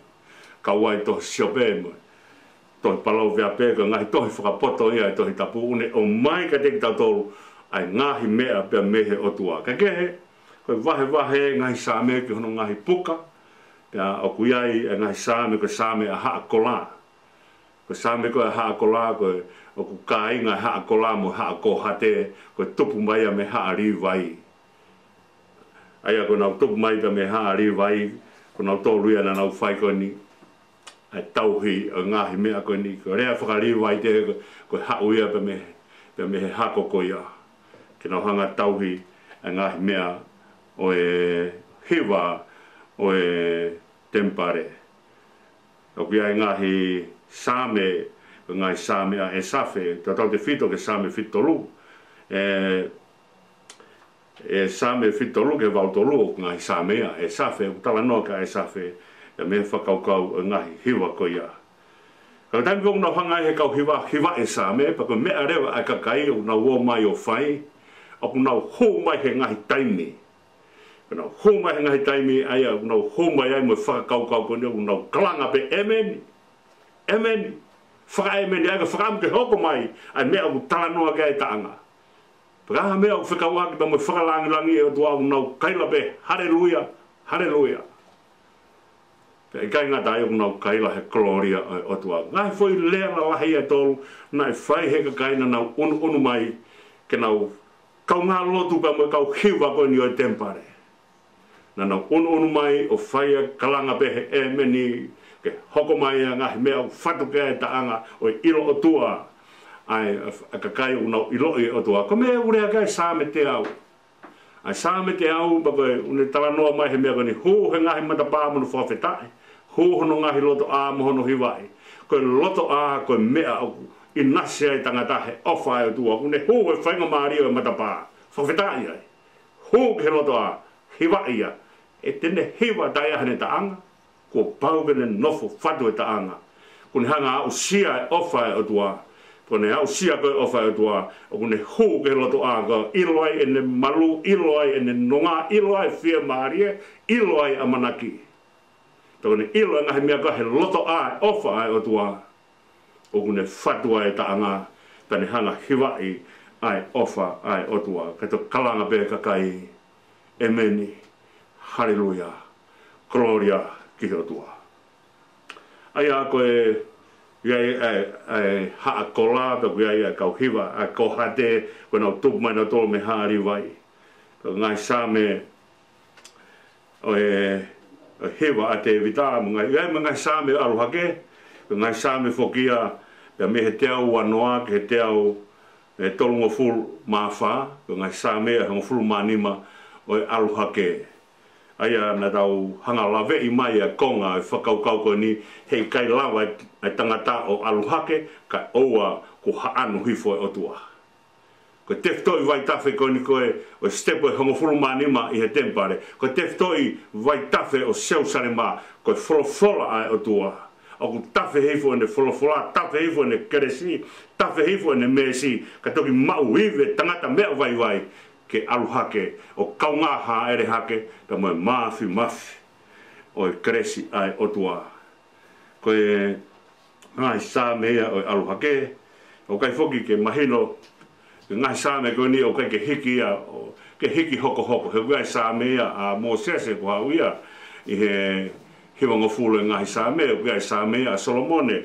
Kau ai e tohi Siope mo e tohi Paloveape, ko e ngaahi tohi fakapoto ia ʻo e Tohi Tapu, ʻoku ne ʻomai kiate kitautolu ʻa e ngaahi meʻa pea mei he ʻOtua. Kae kehe, ko e vahevahe e ngaahi Saame ki hono ngaahi puka, pea ʻoku ʻi ai e ngaahi Saame, ko e Saame ʻa Haʻa Kola. Ko e Saame ko ē ʻa Haʻa Kola, ko e ʻoku kāinga ʻa Haʻa Kola mo Haʻa Kōhate, ko e tupu mai ia mei Haʻa Līvai. ʻA ia ko ʻenau tupu mai pea mei Haʻa Līvai, ko kinautolu ia naʻa nau fai ko eni ʻa e tauhi ʻo e ngaahi meʻa ko eni. Ko e lea faka-Līvai te ko, ko e haʻu ia pea mei, pea mei he hako ko ia. Ke nau hanga ʻo tauhi ʻa e ngaahi meʻa ʻo e hiva ʻo e temipale. ʻOku ʻi ai e ngaahi Saame, ko e ngaahi Saame ʻa ʻĒsafe, tautautefito ki he Saame fitutolu. ʻE, ʻe Saame fitutolu ki he valu tolu, ʻoku ngaahi Saame ia ʻa ʻĒsafe, ʻoku talanoa ki ai ʻa ʻĒsafe, ʻa e meʻa fakakaukau ʻo e ngaahi hiva ko ia. Ka ko e taimi ko ē ʻoku nau hanga ai he kau hiva, hiva e Saame, pea ko e meʻa leva ʻa e kakai ʻoku nau ō mai ʻo fai, ʻoku nau hū mai he ngaahi taimi. Ko ʻenau hū mai he ngaahi taimi, ʻa ia ʻoku nau hū mai ai mo e fakakaukau ko eni, ʻoku nau kalanga pē, ʻĒmeni. ʻĒmeni. Fakaʻēmeni, ʻa ia ka fakaʻamu ke hoko mai ʻa e meʻa ʻoku talanoa ki ai e taʻanga. Pea ko e meʻa ʻoku fekauʻaki pea mo e fakalāngilangi ʻo e ʻOtua, ʻoku nau kaila pē, Haleluia, Haleluia. Pea ʻikai ngata ai, ʻoku nau kaila he kolōlia ʻo e ʻOtua. Ngaahi foʻi lea lalahi ʻe tolu naʻe fai ʻe he kakai naʻa nau ʻunuʻunu mai ke nau kaungā lotu pea mo e kau hiva ko eni ʻo e temipale. Naʻa nau ʻunuʻunu mai ʻo fai e kalanga pē he ʻĒmeni, ke hoko mai ʻa e ngaahi meʻa ʻoku fatu ki ai e taʻanga ʻo e ʻilo ʻOtua. ʻA e, ʻa e kakai ʻoku nau ʻiloʻi e ʻOtua. Ko e meʻa ʻoku lea ki ai e Saame teau. ʻA e Saame teau, pea ko e ʻoku ne talanoa mai he meʻa ko eni, hū he ngaahi matapā mo hono fakafetaʻi, hū hono ngaahi lotoʻā mo hono hivaʻi. Ko e lotoʻā ko e meʻa ʻoku ʻinasi ai e tangata he ʻofa ʻa e ʻOtua. ʻOku ne hū he faingamālie ʻo e matapā, fakafetaʻi ai. Hū ki he lotoʻā, hivaʻi ia. ʻE te ne hiva taʻe ʻi ai haʻane taʻanga, kuo pau ke ne nofo fatu e taʻanga. ʻOku ne hanga ʻo aʻusia e ʻofa ʻa e ʻOtua. ʻOku ne aʻusia ko e ʻofa ʻa e ʻOtua, ʻoku ne hū ki he lotoʻā, ko e ʻilo ai ʻene malu, ʻilo ai ʻene nonga, ʻilo ai e fiemālie, ʻilo ai e ʻamanaki. Pea ʻoku ne ʻilo e ngaahi meʻa ko ia he lotoʻā e ʻofa ʻa e ʻOtua. ʻOku ne fatu ai e taʻanga, pea ne hanga ʻo hivaʻi ʻa e ʻofa ʻa e ʻOtua. Ka toki kalanga pē e kakai, ʻĒmeni, Haleluia, kolōlia ki he ʻOtua. ʻA ia ko e, ʻoku ʻi ai ʻa e, ʻa e Haʻa Kola, pea ʻoku ʻi ai ʻa e kau hiva, ʻa e Kohate, ko ʻenau tupu mai nautolu mei he Haʻa Līvai. Ko e ngaahi Saame ʻo e, ʻo e hiva ʻa Tēvita, mo e ngaahi, ʻi ai mo e ngaahi Saame ʻo e ʻalu hake, ko e ngaahi Saame foki ia, pea mei he teau uanoa ki he teau, ʻe tolungofulu mā fā, ko e ngaahi Saame ʻe hongofulu mā nima ʻo e ʻalu hake. ʻA ia naʻa tau hanga ʻo laveʻi mai ʻa e konga ʻo e fakakaukau ko eni, heʻikai lava e, e tangata ʻo ʻalu hake, kae ʻoua kuo haʻanu hifo e ʻOtua. Ko e tefitoʻi vaitafe ko eni ko ē ʻo e sitepu ʻe hongofulu mā nima ʻi he temipale. Ko e tefitoʻi vaitafe ʻo Selūsalema, ko e folofola ʻa e ʻOtua. ʻOku tafe hifo ʻene folofola, tafe hifo ʻene kelesi, tafe hifo ʻene meesi, ka toki maʻu ivi e tangata meʻa vaivai ke ʻalu hake, ʻo kaungā hāʻele hake, pea mo e māfimafi ʻo e kelesi ʻa e ʻOtua. Ko e ngaahi Saame ia ʻo e ʻalu hake, ʻoku ʻikai foki ke mahino, ko e ngaahi Saame ko eni ʻoku ʻikai ke hiki ia, ʻo ke hiki hokohoko. He ʻoku ʻi ai e Saame ia ʻa Mōsese kuo haʻu ia ʻi he hivangofulu e ngaahi Saame, ʻoku ʻi ai e Saame ia ʻa Solomone,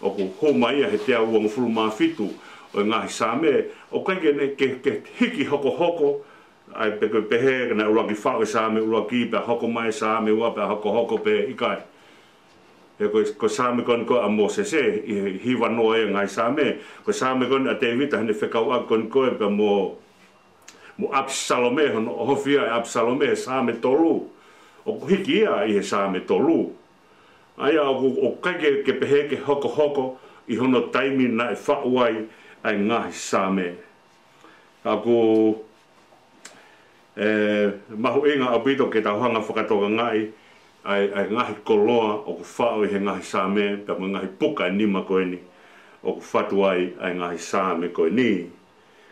ʻoku hū mai ia he teau uangofulu mā fitu ʻo e ngaahi Saame, ʻoku ʻikai ke ne, ke, ke hiki hokohoko, ʻa ia pe ko e pehē, ka naʻe ʻuluaki faʻu e Saame ʻuluaki, pea hoko mai e Saame ua, pea hokohoko pē, ʻikai. He ko e, ko e Saame ko eni ko ē ʻa Mōsese, ʻi he hivanoa ia e ngaahi Saame, ko e Saame ko eni ʻa Tēvita, heʻene fekauʻaki ko eni ko ē pea mo, mo ʻApisalome, hono ʻohofi ʻa ʻApisalome, Saame tolu. ʻOku hiki ia ʻi he Saame tolu. ʻA ia ʻoku, ʻoku ʻikai ke, ke pehē ke hokohoko ʻi hono taimi naʻe faʻu ai ʻa e ngaahi Saame. Ka ʻoku, ʻe, mahuʻinga ʻaupito ke tau hanga ʻo fakatokangaʻi ʻa e, ʻa e ngaahi koloa ʻoku faʻu ʻi he ngaahi Saame, pea mo e ngaahi puka ʻe nima ko eni ʻoku fatu ai ʻa e ngaahi Saame ko eni.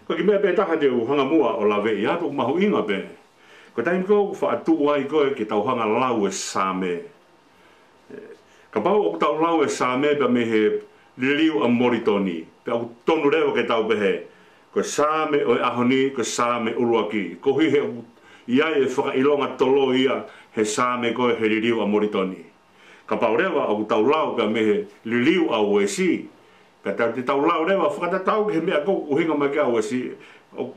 Ko e kiʻi meʻa pē taha te u hanga muʻa ʻo laveʻi atu, ʻoku mahuʻinga pē. Ko e taimi ko ē ʻoku faʻa tuʻu ai ko ē ke tau hanga ʻo lau e Saame. Kapau ʻoku tau lau e Saame pea mei he liliu ʻa Molitoni, pea ʻoku tonu leva ke tau pehē, ko e Saame ʻo e ʻaho ni, ko e Saame ʻuluaki. Koeʻuhi he ʻoku ʻi ai e fakaʻilonga toloi ia he Saame ko ē he liliu ʻa Molitoni. Kapau leva ʻoku tau lau pea mei he liliu ʻa Uesi, ka tau, te tau lau leva fakatatau ki he meʻa ko ē ʻoku ʻuhinga mai ki ai ʻa Uesi, ʻoku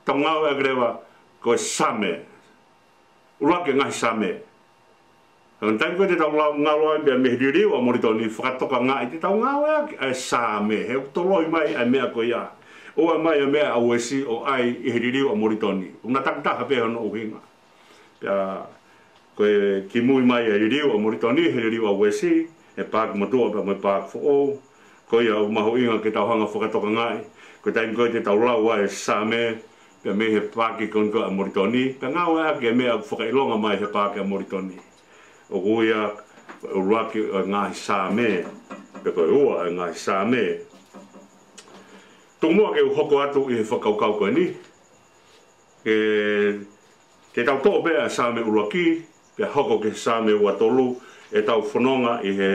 tau ngāueʻaki leva ko e Saame. ʻUluaki e ngaahi Saame. Ka ko e taimi ko ē te tau lau ngalo ai pea mei he liliu ʻa Molitoni, fakatokangaʻi te tau ngāueʻaki ʻa e Saame, he ʻoku toloi mai ʻa e meʻa ko ia. ʻOua mai ʻa e meʻa ʻa Uesi ʻo ʻai ʻi he liliu ʻa Molitoni. ʻOku na takitaha pē hono ʻuhinga. Pea ko e kimui mai e liliu ʻa Molitoni he liliu ʻa Uesi, he paaki motuʻa pea mo e paaki foʻou. Ko ia ʻoku mahuʻinga ke tau hanga ʻo fakatokangaʻi, ko e taimi ko ē te tau lau ai e Saame, pea mei he paaki ko eni ko ē ʻa Molitoni, pea ngāueʻaki e meʻa ʻoku fakaʻilonga mai he paaki ʻa Molitoni. ʻOku ui ia ko e ʻuluaki ʻo e ngaahi Saame, pe ko e ua ʻo e ngaahi Saame. Tuku muʻa ke u hoko atu ʻi he fakakaukau ko eni. Ke, ke tau toʻo pē ʻa e Saame ʻuluaki, pea hoko ki he Saame ua tolu, ʻetau fononga ʻi he,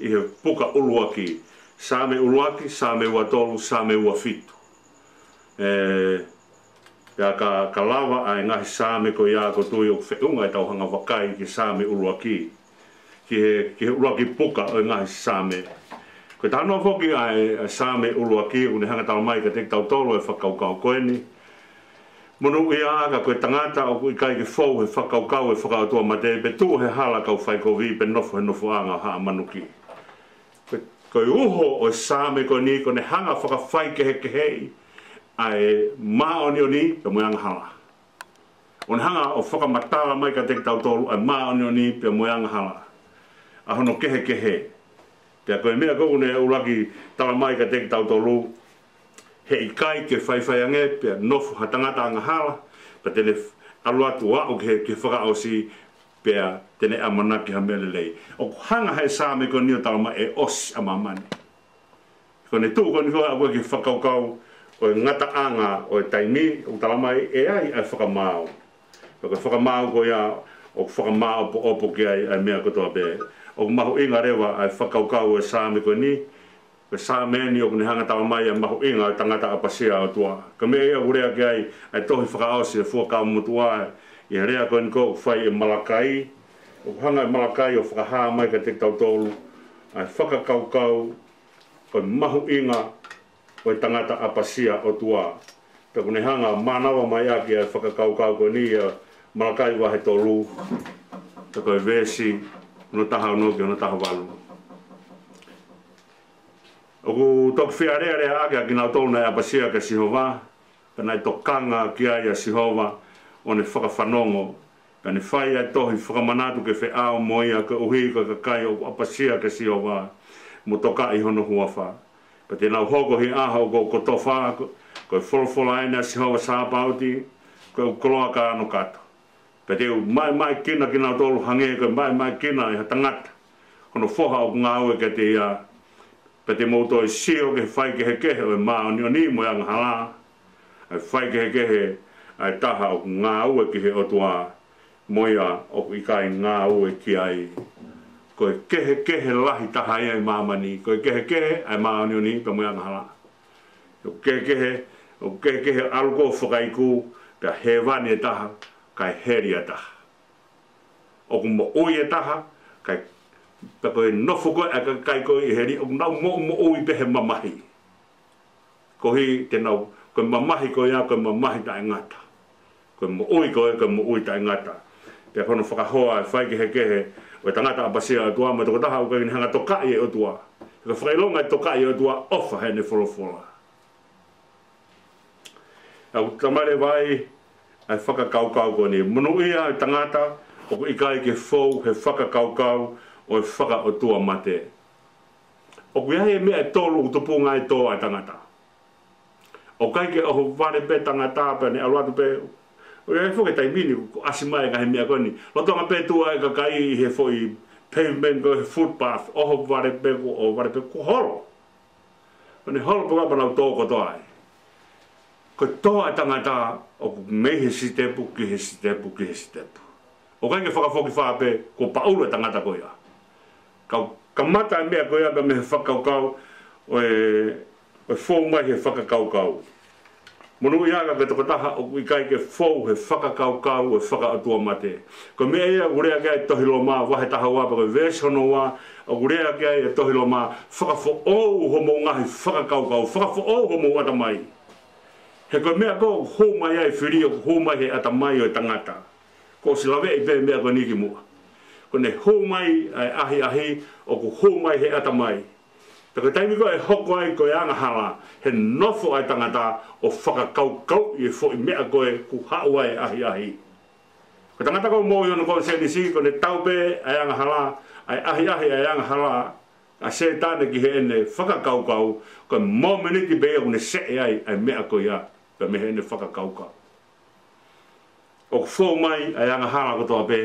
ʻi he puka ʻuluaki. Saame ʻuluaki, Saame ua tolu, Saame ua fitu. ʻE, pea ka, ka lava ʻa e ngaahi Saame ko ia ʻoku ou tui ʻoku feʻunga ʻetau hanga ʻo vakai ki he Saame ʻuluaki. Ki he, ki he ʻuluaki puka ʻo e ngaahi Saame. Ko e talanoa foki ʻa e, ʻa e Saame ʻuluaki, ʻoku ne hanga ʻo talamai kiate kitautolu ʻa e fakakaukau ko eni. Monūʻia ā ka ko e tangata ʻoku ʻikai ke fou he fakakaukau ʻo e fakaʻotuamate, pe tuʻu he hala ʻo e kau faikovi, pe nofo he nofoʻanga ʻo haʻa manuki. Ko e, ko e uho ʻo e Saame ko eni, ʻoku ne hanga ʻo fakafaikehekeheʻi ʻa e māʻoniʻoni pea mo e angahala. ʻOku ne hanga ʻo fakamatala mai kiate kitautolu ʻa e māʻoniʻoni pea mo e angahala, ʻa hono kehekehe. Pea ko e meʻa ko ē ʻoku ne ʻuluaki talamai kiate kitautolu, heʻikai ke faifai ange pea nofo ha tangata angahala, pea te ne ʻalu atu ʻo aʻu ki he, ki he fakaʻosi, pea te ne ʻamanaki ha meʻa lelei. ʻOku hanga ʻe he Saame ko eni ʻo talamai ʻe ʻosi ʻa māmani. Ko ʻene tuʻu ko eni ko ē ʻa ē ki he fakakaukau ʻo e ngataʻanga ʻo e taimi, ʻoku talamai ʻe ʻi ai ʻa e fakamaau. Pea ko e fakamaau ko ia ʻoku fakamāʻopoʻopo ki ai ʻa e meʻa kotoa pē. ʻOku mahuʻinga leva ʻa e fakakaukau ʻo e Saame ko eni, ko e Saame eni ʻoku ne hanga ʻo talamai ʻa e mahuʻinga ʻo e tangata ʻapasia ʻOtua. Ko e meʻa ia ʻoku lea ki ai ʻa e tohi fakaʻosi ʻa e Fuakava Motuʻa, ʻi he lea ko eni ko ē ʻoku fai ʻe Malakai, ʻoku hanga ʻe Malakai ʻo fakahā mai kiate kitautolu ʻa e fakakaukau ʻo e mahuʻinga ʻo e tangata ʻapasia ʻOtua. Pea ʻoku ne hanga ʻo mānava mai ʻaki ʻa e fakakaukau ko eni ʻia Malakai vahe tolu, pea ko e veesi hono taha ono ki hono taha valu. ʻOku toki fie alealeaʻaki ʻa kinautolu naʻe ʻapasia kia Sihova, pea naʻe tokanga ki ai ʻa Sihova ʻo ne fakafanongo, pea ne fai ʻa e tohi fakamanatu ke feʻao mo ia, koeʻuhi ko e kakai ʻoku ʻapasia kia Sihova mo tokaʻi hono huafa. Pea te nau hoko ʻi he ʻaho ʻoku ou kotofa, ko, ko e folofola eni ʻa Sihova Sāpaoti, ko ʻeku koloa kānokato. Pea te u maʻemaʻekina kinautolu hangē ko e maʻemaʻekina ʻe ha tangata hono foha ʻoku ngāue kiate ia. Pea te mou toe sio ki he faikehekehe ʻo e māʻoniʻoni mo e angahala, ʻa e faikehekehe ʻa e taha ʻoku ngāue ki he ʻOtua mo ia ʻoku ʻikai ngāue ki ai. Ko e kehekehe lahi taha ia ʻi māmani, ko e kehekehe ʻa e māʻoniʻoni pea mo e angahala. ʻOku kehekehe, ʻoku kehekehe ʻalu ko ē ʻo fakaiku, pea hēvani ʻe taha, kae heli ʻe taha. ʻOku moʻui ʻe taha, kae, pea ko e nofo ko ē ʻa e kakai ko ē ʻi heli, ʻoku nau moʻumoʻui pē he mamahi. Koeʻuhi te nau, ko e mamahi ko ia, ko e mamahi taʻengata. Ko e moʻui ko ē, ko e moʻui taʻengata. Pea ko hono fakahoa ʻa e faikehekehe ʻo e tangata ʻapasia ʻOtua mo e tokotaha ʻoku ʻikai ke ne hanga ʻo tokaʻi ʻa e ʻOtua. Ko e fakaʻilonga ʻo e tokaʻi ʻa e ʻOtua, ʻofa heʻene folofola. ʻOku talamai leva ʻa e fakakaukau ko eni, monūʻia ʻa e tangata ʻoku ʻikai ke fou he fakakaukau ʻo e fakaʻotuamate. ʻOku ʻi ai e meʻa ʻe tolu ʻoku tupunga ai e tō ʻa e tangata. ʻOku ʻikai ke ʻohovale pē tangata pea ne ʻalu atu pē. ʻOku ʻi ai foki e taimi ni ʻoku ʻasi mai e ngaahi meʻa ko eni. Lolotonga pē tuʻu ʻa e kakai ʻi he foʻi pavement ko e footpath, ʻohovale pē kuo, ʻohovale pē kuo holo. Ko ʻene holo pē ka pea nau tō kotoa ai. Ko e tō ʻa e tangata ʻoku mei he sitepu ki he sitepu ki he sitepu. ʻOku ʻikai ke fakafokifā pē kuo paʻulu e tangata ko ia. Ka u kamata e meʻa ko ia pea mei he fakakaukau ʻo e, ʻo e fou mai he fakakaukau. Monūʻia ā ka ko e tokotaha ʻoku ʻikai ke fou he fakakaukau ʻo e fakaʻotuamate. Ko e meʻa ia ʻoku lea ki ai e tohi Loma vahe taha ua pea ko e veesi hono ua, ʻoku lea ki ai e tohi Loma, fakafoʻou homou ngaahi fakakaukau, fakafoʻou homou ʻatamai. He ko e meʻa ko ē ʻoku hū mai ai e fili ʻoku hū mai he ʻatamai ʻo e tangata. Kuo ʻosi laveʻi pē meʻa ko eni kimuʻa. Ko ʻene hū mai ʻa e ʻahiʻahi ʻoku hū mai he ʻatamai. Pea ko e taimi ko ē ʻe hoko ai ko e angahala, he nofo ʻa e tangata ʻo fakakaukauʻi e foʻi meʻa ko ē ʻoku haʻu ai e ʻahiʻahi. Ko e tangata ko ē ʻoku moʻui hono konisēnisi, ko ʻene tau pē ʻa e angahala, ʻa e ʻahiʻahi ʻa e angahala ʻa Sētane ki heʻene fakakaukau, ko e mōmeniti pē ia ʻoku ne seʻe ai ʻa e meʻa ko ia, pea mei heʻene fakakaukau. ʻOku fou mai ʻa e angahala kotoa pē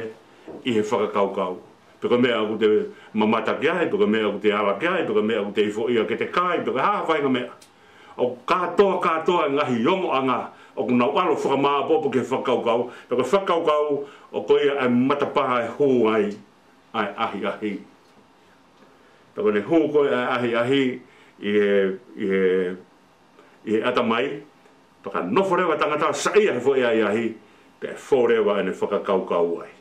ʻi he fakakaukau. Pe ko e meʻa ʻoku te mamata ki ai, pe ko e meʻa ʻoku te ala ki ai, pe ko e meʻa ʻoku te ifoʻia ke te kai, pe ko e hā ha faʻahinga meʻa. ʻOku kātoa, kātoa e ngaahi ongoʻanga ʻOku nau ʻalu ʻo fakamāʻopoʻopo ki he fakakaukau, pea ko e fakakaukau ʻoku ʻi ai e matapā ʻe hū ai ʻa e ʻahiʻahi. Pea ko ʻene hū ko ē ʻa e ʻahiʻahi ʻi he, ʻi he, ʻi he ʻatamai, pea ka nofo leva e tangata ʻo saiʻia he foʻi ʻahiʻahi, pea ʻe fou leva ʻene fakakaukau ai.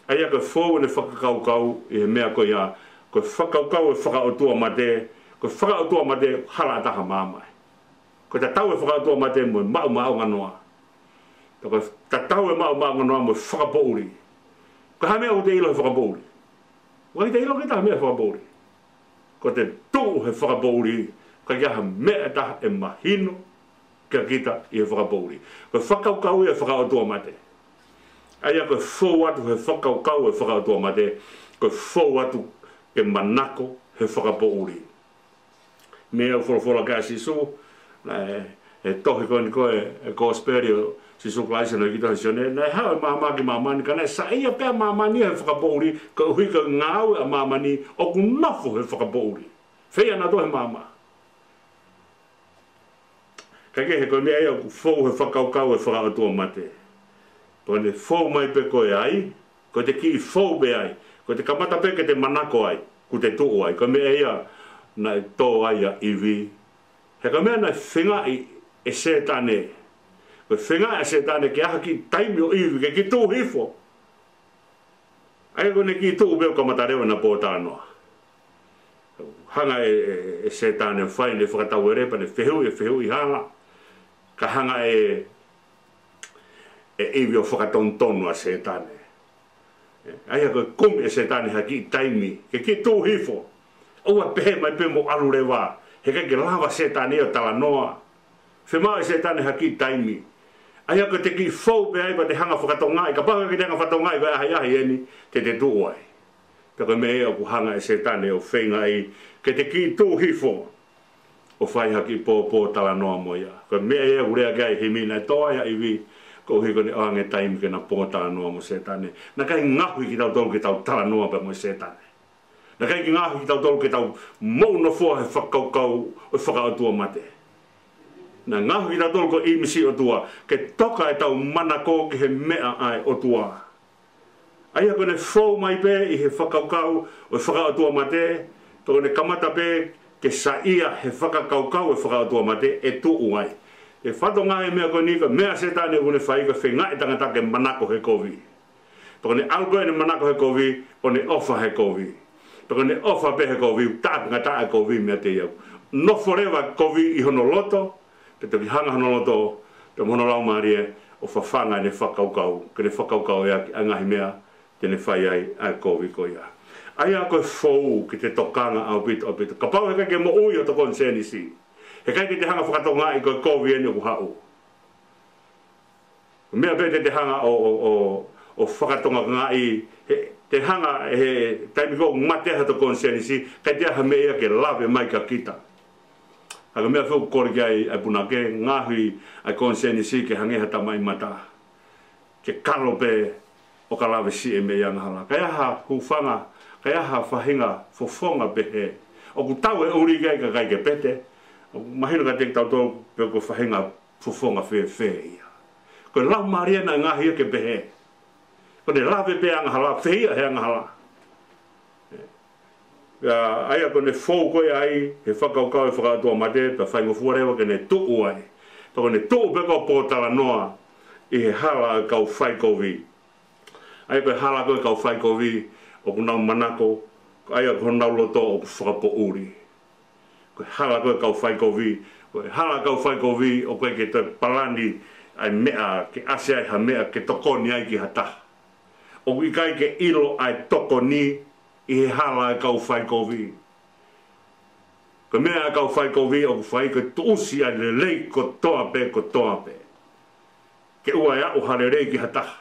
ʻA ia ko e fou ʻene fakakaukau ʻi he meʻa ko ia, ko e fakakaukau ʻo e fakaʻotuamate, ko e fakaʻotuamate hala ʻataha maama ia. Ko e tatau e fakaʻotuamate mo e maʻumaʻunganoa. Pea ko e tatau e maʻumaʻunganoa mo e fakapoʻuli. Ko e hā e meʻa ʻoku te ʻilo he fakapoʻuli? ʻOku ʻikai te ʻilo kita ha meʻa he fakapoʻuli. Ko ʻete tuʻu he fakapoʻuli, ʻoku ʻikai ha meʻa ʻe taha ʻe mahino kia kita ʻi he fakapoʻuli. Ko e fakakaukau ia ʻo e fakaʻotuamate. ʻA ia ko e fou atu he fakakaukau ʻo e fakaʻotuamate, ko e fou atu ke manako he fakapoʻuli. Meʻa ʻoku folofola ki ai ʻa Sīsū, naʻe, he tohi ko eni ko ē, e Kosipeli ʻo Sīsū Kalaisi naʻe ʻi he tohi ʻa Sione, naʻe haʻu e maama ki māmani, ka naʻe saiʻia pē ʻa māmani he fakapoʻuli, koeʻuhi ko e ngāue ʻa māmani ʻoku nofo he fakapoʻuli. Feia nautolu he maama. Ka ko e, he ko e meʻa ia ʻoku fou he fakakaukau ʻo e fakaʻotuamate. Ko ʻene fou mai pē ko ē ai, ko ʻete kiʻi fou pē ai, ko ʻete kamata pē ke te manako ai, kuo te tuʻu ai. Ko e meʻa ia naʻe tō ai ʻa ʻIvi. He ko e meʻa naʻe feingaʻi ʻe Sētane. Ko e feingaʻi ʻa Sētane ke ʻaʻahi ha kiʻi taimi ʻo ʻIvi ke kiʻi tuʻu hifo. ʻA ia ko ʻene kiʻi tuʻu pē ʻo kamata leva ʻena pōtalanoa. Hanga ʻe, ʻe, ʻe Sētane ʻo fai ʻene fakatauele pea ne fehuʻi e fehuʻi hala. Ka hanga ʻe, ʻe ʻIvi ʻo fakatonutonu ʻa Sētane. ʻA ia ko e kumi ʻe Sētane ha kiʻi taimi ke kiʻi tuʻu hifo. ʻOua ʻe pehē mai pē mo ʻalu leva, he ʻikai ke lava ʻe Sētane ʻo talanoa. Fiemaʻu ʻe Sētane ha kiʻi taimi. ʻA ia ko ʻete kiʻi fou pē ai pea te hanga ʻo fakatokangaʻi, kapau ʻoku ʻikai ke te hanga ʻo fakatokangaʻi ko e ʻahiʻahi eni, te te tuʻu ai. Pea ko e meʻa ia ʻoku hanga ʻe Sētane ʻo feingaʻi ke te kiʻi tuʻu hifo ʻo fai ha kiʻi pō, pōtalanoa mo ia. Ko e meʻa ia ʻoku lea ki ai e himi, naʻe tō ai ʻa ʻIvi, koeʻuhi ko ʻene ʻoange taimi ke na pōtalanoa mo Sētane. Naʻe ʻikai ngaohi kitautolu ke tau talanoa pē mo Sētane. Naʻe ʻikai ke ngaohi kitautolu ke tau moʻunofoa he fakakaukau ʻo e fakaʻotuamate. Naʻe ngaohi kitautolu ko e ʻīmisi ʻo e ʻOtua, ke toka ʻetau manako ki he meʻa ʻa e ʻOtua. ʻA ia ko ʻene fou mai pē ʻi he fakakaukau ʻo e fakaʻotuamate, pea ko ʻene kamata pē ke saiʻia he fakakaukau ʻo e fakaʻotuamate, ʻe tuʻu ai. ʻE fatongia e meʻa ko eni, ko e meʻa ʻa Sētane ʻoku ne fai, ko e feingaʻi e tangata ke manako he kovi. Pea ko ʻene ʻalu ko ē ʻene manako he kovi, ʻo ne ʻofa he kovi. Pea ko ʻene ʻofa pē he kovi, ʻoku taʻengata e kovi meiate ia. Nofo leva e kovi ʻi hono loto, pea toki hanga hono loto, pea mo hono laumālie, ʻo fafanga ʻene fakakaukau, ke ne fakakaukauʻi ʻaki ʻa e ngaahi meʻa te ne fai ai ʻa e kovi ko ia. ʻA ia ko e fou ke te tokanga ʻaupito, ʻaupito. Kapau he ʻikai ke moʻui hoto konisēnisi, he ʻikai ke te hanga ʻo fakatokangaʻi ko e kovi eni ʻoku haʻu. Meʻa pē te te hanga ʻo, ʻo, ʻo, ʻo fakatokangaʻi, he, te hanga he taimi ko ē ʻoku mate ai hoto konisēnisi, ʻikai toe ʻi ai ha meʻa ia ke lave mai kia kita. ʻA ia ko e meʻa foki ʻoku kole ki ai ʻa e punake, ngaohi ʻa e konisēnisi ke hangē ha tamaʻimata. Ke kalo pē ʻo ka lave siʻi e meʻa ia angahala. Ka ʻi ai ha hūfanga, ka ʻi ai ha faʻahinga fofonga pehē. ʻOku tau e ʻuli ki ai ka ʻikai ke pete. Mahino kiate kitautolu pe ko e faʻahinga fofonga fēfē ia. Ko e laumālie naʻe ngaohi ia ke pehē. Ko ʻene lave pē angahala, fehiʻa he angahala. Pea ʻa ia ko ʻene fou ko ē ai he fakakaukau ʻo e fakaʻotuamate, pea faingofua leva ke ne tuʻu ai. Pea ko ʻene tuʻu pē ko ē ʻo pōtalanoa ʻi he hala ʻo e kau faikovi. ʻA ia ko e hala ko ē ʻo e kau faikovi, ʻoku nau manako, ʻa ia ko honau loto ʻoku fakapoʻuli. Ko e hala ko ē ʻo e kau faikovi, ko e hala ʻo e kau faikovi, ʻoku ʻikai ke toe palani ʻa e meʻa, ke ʻasi ai ha meʻa, ke tokoni ai ki ha taha. ʻOku ʻikai ke ʻilo ʻa e tokoni ʻi he hala ʻo e kau faikovi. Ko e meʻa ʻa e kau faikovi ʻoku fai ko e tuʻusi ʻa e lelei kotoa pē, kotoa pē. Ke ʻoua ʻe aʻu ha lelei ki ha taha.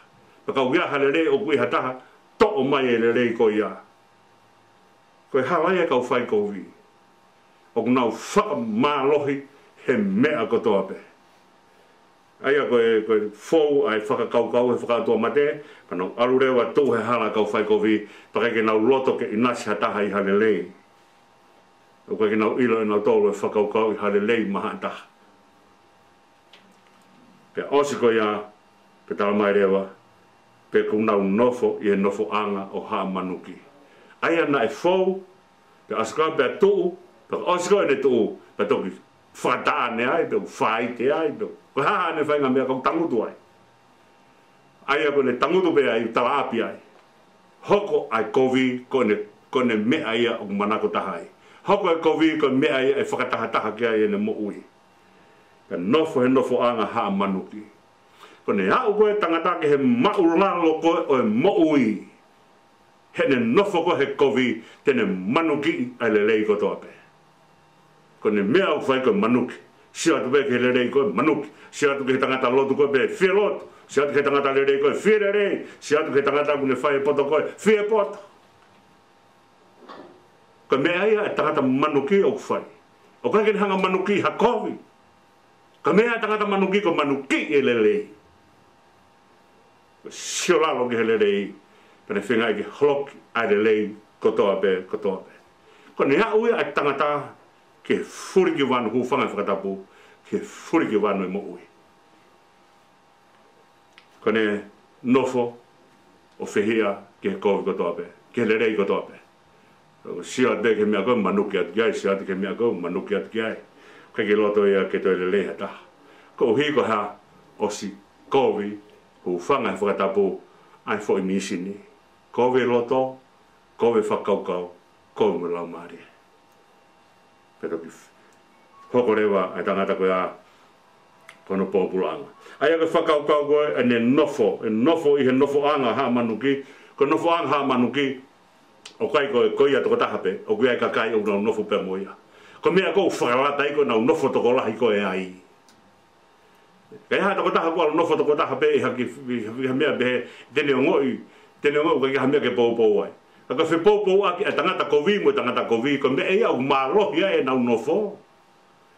Pea kapau ʻoku ʻi ai ha lelei ʻoku ʻi ha taha, toʻo mai e lelei ko ia. Ko e hala ia ʻo e kau faikovi. ʻOku nau fakamālohi he meʻa kotoa pē. ʻA ia ko e, ko e fou ʻa e fakakaukau he fakaʻotuamate, pea nau ʻalu leva ʻo tuʻu he hala ʻo e kau faikovi, pea ʻikai ke nau loto ke ʻinasi ha taha ʻi ha lelei. ʻOku ʻikai ke nau ʻilo ʻe nautolu e fakakaukau ʻi ha lelei maʻa ha taha. Pea ʻosi ko ia, pea tala mai leva, pea kuo nau nofo ʻi he nofoʻanga ʻo haʻa manuki. ʻA ia naʻe fou, pea ʻosi ko ia pea tuʻu, pea ʻosi ko ia ʻene tuʻu, pea toki fakataʻane ai, pea faite ai, pea ko e hā haʻane faʻahinga meʻa, ka ʻoku tangutu ai. ʻA ia ko ʻene tangutu pē ai, talaʻapi ai. Hoko ʻa e kovi ko ʻene, ko ʻene meʻa ia ʻoku manako taha ai. Hoko ʻa e kovi ko e meʻa ia ʻe fakatahataha ki ai ʻene moʻui. Pea nofo he nofoʻanga haʻa manuki. Ko ʻene aʻu ko ē tangata ki he māʻulalo ko ē ʻo e moʻui, heʻene nofo ko ē he kovi, te ne manukiʻi ʻa e lelei kotoa pē. Ko ʻene meʻa ʻoku fai ko e manuki. Sio atu pē ki he lelei ko e manuki. Sio atu ki he tangata lotu ko ē pē fie lotu. Sio atu ki he tangata lelei ko e fie lelei. Sio atu ki he tangata ʻoku ne fai e poto ko e fie poto. Ko e meʻa ia ʻa e tangata manuki ʻoku fai. ʻOku ʻikai ke ne hanga manuki ha kovi. Ko e meʻa ʻa e tangata manuki ko e manuki e lelei. Sio lalo ki he lelei, pea ne feinga ke holoki ʻa e lelei kotoa pē, kotoa pē. Ko ʻene aʻu ia ʻa e tangata ki he fulikivanu, hūfanga he fakatapu, ki he fulikivanu e moʻui. Ko ʻene nofo ʻo fehiʻa ki he kovi kotoa pē, ki he lelei kotoa pē. ʻOku sio atu pē ki he meʻa ko ē, manuki atu ki ai, sio atu ki he meʻa ko ē, manuki atu ki ai. ʻIkai ke loto ia ke toe lelei ha taha. Koeʻuhi ko e hā? ʻOsi kovi, hūfanga he fakatapu, ʻa e foʻi mīsini. Kovi e loto, kovi e fakakaukau, kovi mo e laumālie. Pea toki hoko leva ʻa e tangata ko ia ki hono pōpulaʻanga. ʻA ia ko e fakakaukau ko ē, ʻene nofo, ʻene nofo ʻi he nofoʻanga haʻa manuki, ko e nofoʻanga haʻa manuki, ʻoku ʻikai ko, ko ia tokotaha pē, ʻoku ʻi ai e kakai ʻoku nau nofo pea mo ia. Ko e meʻa ʻoku fakalata ai ko ʻenau nofo tokolahi ko ē ai. Ka ʻi ai ha tokotaha ʻoku ʻalu ʻo nofo tokotaha pē ʻi ha kiʻi, ʻi ha, ʻi ha meʻa pehē, te ne ongoʻi, te ne ongoʻi ʻoku ʻikai ke ʻi ai ha meʻa ke poupou ai. Ka ko e fepoupouaki ʻa e tangata kovi mo e tangata kovi, ko e meʻa ia ʻoku mālohi ai ʻenau nofo.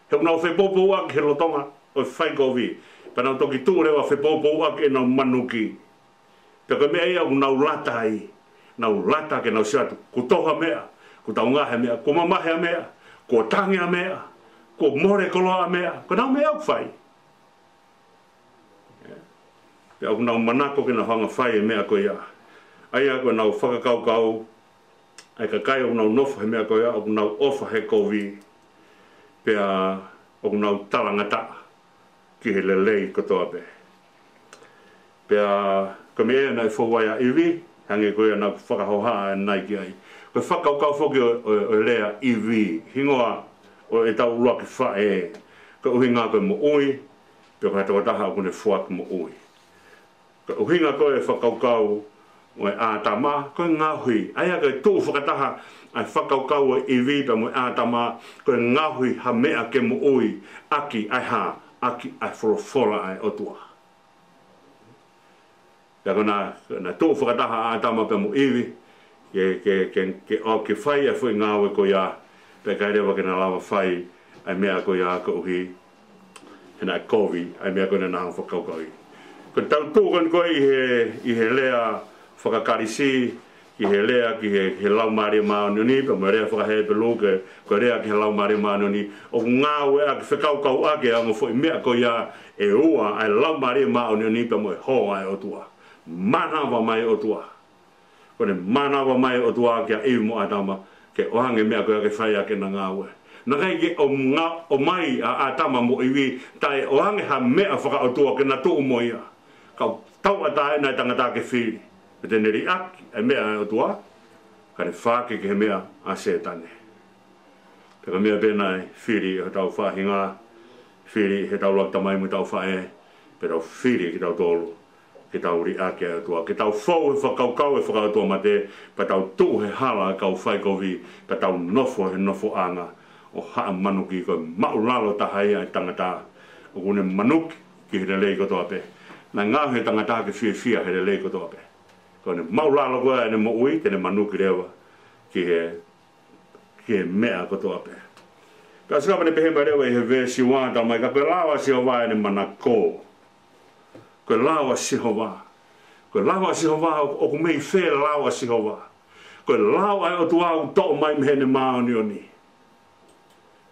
He ʻoku nau fepoupouaki he lolotonga ʻo e fai kovi. Pea nau toki tuʻu leva ʻo fepoupouaki ʻenau manuki. Pea ko e meʻa ia ʻoku nau lata ai. Nau lata ke nau sio atu, kuo toho ha meʻa, kuo taʻengata ha meʻa, kuo mamahi ha meʻa, kuo tangi ha meʻa, kuo mole koloa ha meʻa, ko ʻenau meʻa ʻoku fai. Pea ʻoku nau manako ke nau hanga fai e meʻa ko ia. ʻA ia ko ʻenau fakakaukau, ʻa e kakai ʻoku nau nofo he meʻa ko ia, ʻoku nau ʻofa he kovi. Pea ʻoku nau talangataʻa ki he lelei kotoa pē. Pea ko e meʻa ia naʻe fou ai ʻa ʻIvi, hangē ko ia naʻa ku fakahohaʻa ʻanenai ki ai. Ko e fakakaukau foki ʻo, ʻo, ʻo e lea ʻIvi, hingoa ʻo ʻetau ʻuluaki faʻē, ko e ʻuhinga ko e moʻui, pe ko ha tokotaha ʻoku ne foaki moʻui. Ko e ʻuhinga ko ē e fakakaukau ʻo e ʻĀtama, ko e ngaohi. ʻA ia ko e tuʻu fakataha ʻa e fakakaukau ʻo ʻIvi pea mo e ʻĀtama, ko e ngaohi ha meʻa ke moʻui, ʻaki ʻa e hā? ʻAki ʻa e folofola ʻa e ʻOtua. Pea ko ʻena, ko ʻena tuʻu fakataha ʻa ʻĀtama pea mo ʻIvi, ke, ke, ke, ke ʻo, ke fai ʻa e foʻi ngāue ko ia, pea ʻikai leva ke na lava fai ʻa e meʻa ko ia koeʻuhi he naʻe kovi ʻa e meʻa ko ē naʻa na hanga fakakaukauʻi. Ko ʻetau tuʻu ko eni ko ē ʻi he, ʻi he lea faka-Kalisi, ki he lea ki he, he Laumālie Māʻoniʻoni, pea mo e lea faka-Hepelū ke, ko e lea ki he Laumālie Māʻoniʻoni, ʻoku ngāueʻaki, fekaukauʻaki ʻa e ongo foʻi meʻa ko ia ʻe ua, ʻa e Laumālie Māʻoniʻoni pea mo e hoa ʻa e ʻOtua. Mānava mai ʻOtua. Ko ʻene mānava mai ʻOtua kia ʻIvi mo ʻĀtama, ke ʻoange meʻa ko ia ke fai ʻaki ʻena ngāue. Naʻe ʻikai ke ʻo nga-, ʻomai ʻa ʻĀtama mo ʻIvi, taʻe ʻoange ha meʻa faka-ʻOtua ke na tuʻu mo ia. Ka ʻoku tauʻatāina e tangata ke fili. Pea te ne liʻaki e meʻa ʻa e ʻOtua, ka ne faake ki he meʻa ʻa Sētane. Pea ko e meʻa pē naʻe fili ʻe hotau faʻahinga, fili ʻe hotau ʻuluaki tamai mo ʻetau faʻē, pea tau fili kitautolu ke tau liʻaki ʻa e ʻOtua, ke tau fou he fakakaukau ʻo e faka-ʻOtua mate, pea tau tuʻu he hala ʻo e kau faikovi, pea tau nofo he nofoʻanga ʻo haʻa manuki. Ko e māʻulalo taha ia ʻa e tangata ʻoku ne manuki ki he lelei kotoa pē. Naʻe ngaohi e tangata ke fiefia he lelei kotoa pē. Ko ʻene māʻulalo ko ē ʻene moʻui, te ne manuki leva ki he ki he meʻa kotoa pē. Ka ʻosi ko ia pea ne pehē mai leva ʻi he veesi ua, tala mai ka ko e lao ʻa Sihova ʻene manako. Ko e lao ʻa Sihova. Ko e lao ʻa Sihova, ʻo, ʻoku mei fē lao ʻa Sihova? Ko e lao ʻa e ʻOtua ʻoku toʻo mai mei heʻene māʻoniʻoni.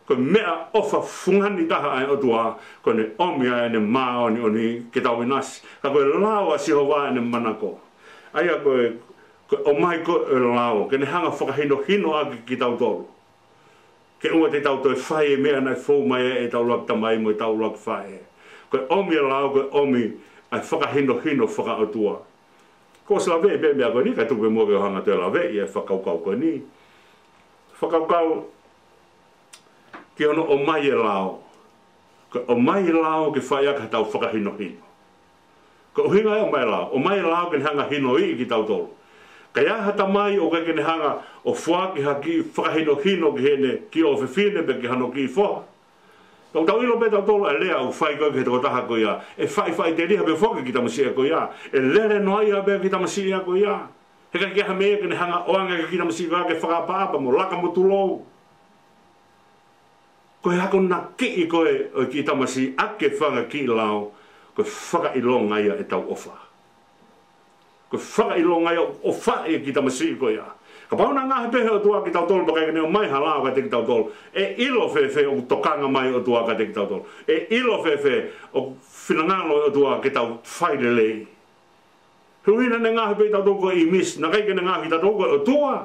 Ko e meʻaʻofa fungani taha ʻa e ʻOtua, ko ʻene ʻomi ʻa ʻene māʻoniʻoni ke tau ʻinasi. Ka ko e lao ʻa Sihova ʻa ʻene manako. ʻA ia ko e, ko e ʻomai ko ē ʻo e lao, ke ne hanga ʻo fakahinohinoʻaki kitautolu. Ke ʻoua te tau toe fai e meʻa naʻe fou mai ai ʻetau ʻuluaki tamai mo ʻetau ʻuluaki faʻē. Ko e ʻomi e lao, ko e ʻomi ʻa e fakahinohino fakaʻotua. Kuo ʻosi laveʻi pē meʻa ko eni, ka tuku pē muʻa ke u hanga atu ʻo laveʻi e fakakaukau ko eni. Fakakaukau ki hono ʻomai e lao. Ko e ʻomai e lao ke fai ʻaki haʻatau fakahinohino. Ko e ʻuhinga ia ʻo e ʻomai e lao. ʻOmai e lao ke ne hanga ʻo hinoiʻi kitautolu. Ka ʻi ai ha tamai ʻoku ʻikai ke ne hanga ʻo foaki ha kiʻi fakahinohino ki heʻene kiʻi ʻofefine pe ki hano kiʻi foha. Tau tau ʻilo pē tautolu e lea ʻoku fai ko ē ki he tokotaha ko ia. ʻE faʻifaʻiteliha pē foki e kiʻi tamasiʻi ko ia. ʻE lele noaʻia pē e kiʻi tamasiʻi ko ia. He ʻikai ke ʻi ai ha meʻa ke ne hanga ʻo ʻoange ki he kiʻi tamasiʻi ko ia ke fakaʻapaʻapa mo laka mo tulou. Ko e akonakiʻi ko ē ʻo e kiʻi tamasiʻi ʻaki e fanga kiʻi lao, ko e fakaʻilonga ia ʻetau ʻofa. Ko e fakaʻilonga ia ʻoku ʻofaʻi e kiʻi tamasiʻi ko ia. Kapau naʻe ngaohi pē ʻe he ʻOtua kitautolu pea ʻikai ke ne ʻomai ha lao kiate kitautolu, ʻe ʻilo fēfē ʻoku tokanga mai e ʻOtua kiate kitautolu? ʻE ʻilo fēfē ʻoku finangalo e ʻOtua ke tau fai lelei? He ʻuhinga naʻa ne ngaohi pē kitautolu ko e ʻīmisi, naʻe ʻikai ke ne ngaohi kitautolu ko e ʻOtua.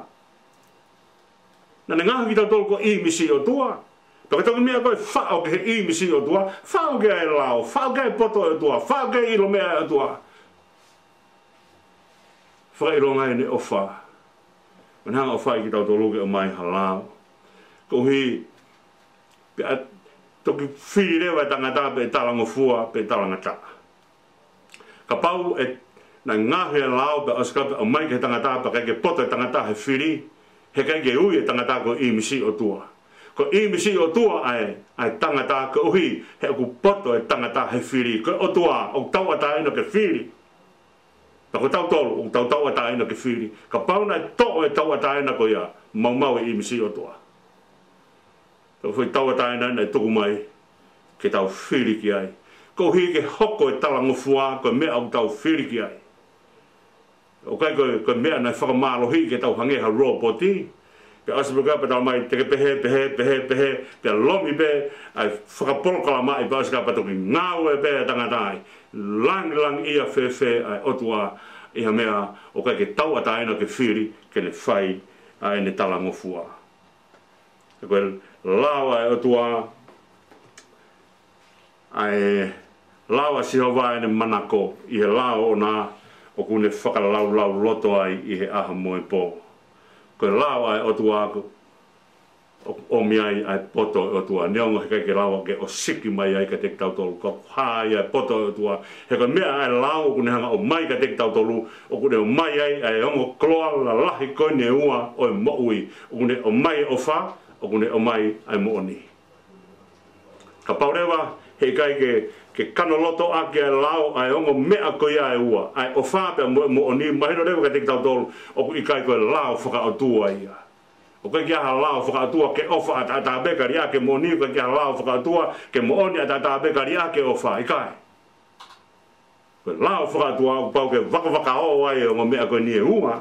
Naʻa ne ngaohi kitautolu ko e ʻīmisi ʻo e ʻOtua. Pea ko e toki meʻa ko ē ʻe faʻo ki he ʻīmisi ʻo e ʻOtua, faʻo ki ai e lao, faʻo ki ai e poto ʻo e ʻOtua, faʻo ki ai e ʻilo meʻa ʻa e ʻOtua. Fakaʻilonga ʻene ʻofa. Mo ʻene hanga ʻo ʻofaʻi kitautolu ke ʻomai ha lao. Koeʻuhi, pea toki fili leva e tangata pe ʻe talangofua pe ʻe talangataʻa. Kapau ʻe, naʻe ngaohi e lao pea ʻosi ko ia pea ʻomai ki he tangata pea ʻikai ke poto e tangata he fili, he ʻikai ke ui e tangata ko e ʻīmisi ʻo e ʻOtua. Ko e ʻīmisi ʻo e ʻOtua ʻa e, ʻa e tangata koeʻuhi he ʻoku poto e tangata he fili. Ko e ʻOtua ʻoku tauʻatāina ke fili. Pea ko tautolu ʻoku tau tauʻatāina ke fili. Kapau naʻe toʻo e tauʻatāina ko ia, maumau e ʻīmisi ʻo e ʻOtua. Tau foʻi tauʻatāina naʻe tuku mai ke tau fili ki ai. Koeʻuhi ke hoko e talangofua ko e meʻa ʻoku tau fili ki ai. ʻOku ʻikai ko e, ko e meʻa naʻe fakamālohiʻi ke tau hangē ha lōpoti. Pea ʻosi pē ko ia pea tala mai te ke pehē, pehē, pehē, pehē, pea lomi pē ʻa e fakapolokalamaʻi pea ʻosi ko ia pea toki ngāue pē ʻa e tangata ai. Langilangiʻia fēfē ʻa e ʻOtua ʻi ha meʻa ʻoku ʻikai ke tauʻatāina ke fili ke ne fai ʻa ʻene talangofua. He ko e lao ʻa e ʻOtua, ʻa e lao ʻa Sihova ʻene manako ʻi he lao ʻoʻona ʻoku ne fakalaulauloto ai ʻi he ʻaho mo e pō. Ko e lao ʻa e ʻOtua ʻoku ʻomi ai ʻa e poto ʻo e ʻOtua. Neongo he ʻikai ke lava ke ʻosiki mai ai kiate kitautolu, ka ʻoku hā ai ʻa e poto ʻo e ʻOtua. He ko e meʻa ʻa e lao ʻoku ne hanga ʻo ʻomai kiate kitautolu, ʻoku ne ʻomai ai ʻa e ongo koloa lalahi ko eni ʻe ua ʻo e moʻui. ʻOku ne ʻomai e ʻofa, ʻoku ne ʻomai ʻa e moʻoni. Kapau leva he ʻikai ke, ke kanoloto ʻaki ʻa e lao ʻa e ongo meʻa ko ia ʻe ua, ʻa e ʻofa pea mo e moʻoni, mahino leva kiate kitautolu ʻoku ʻikai ko e lao fakaʻotua ia. ʻOku ʻikai ke ʻi ai ha lao fakaʻotua ke ʻofa ʻataʻatā pē ka liʻaki e moʻoni, ʻoku ʻikai ke ʻi ai ha lao fakaʻotua ke moʻoni ʻataʻatā pē ka liʻaki e ʻofa, ʻikai. Ko e lao fakaʻotua ʻoku pau ke vakavakaō ai e ongo meʻa ko eni ʻe ua.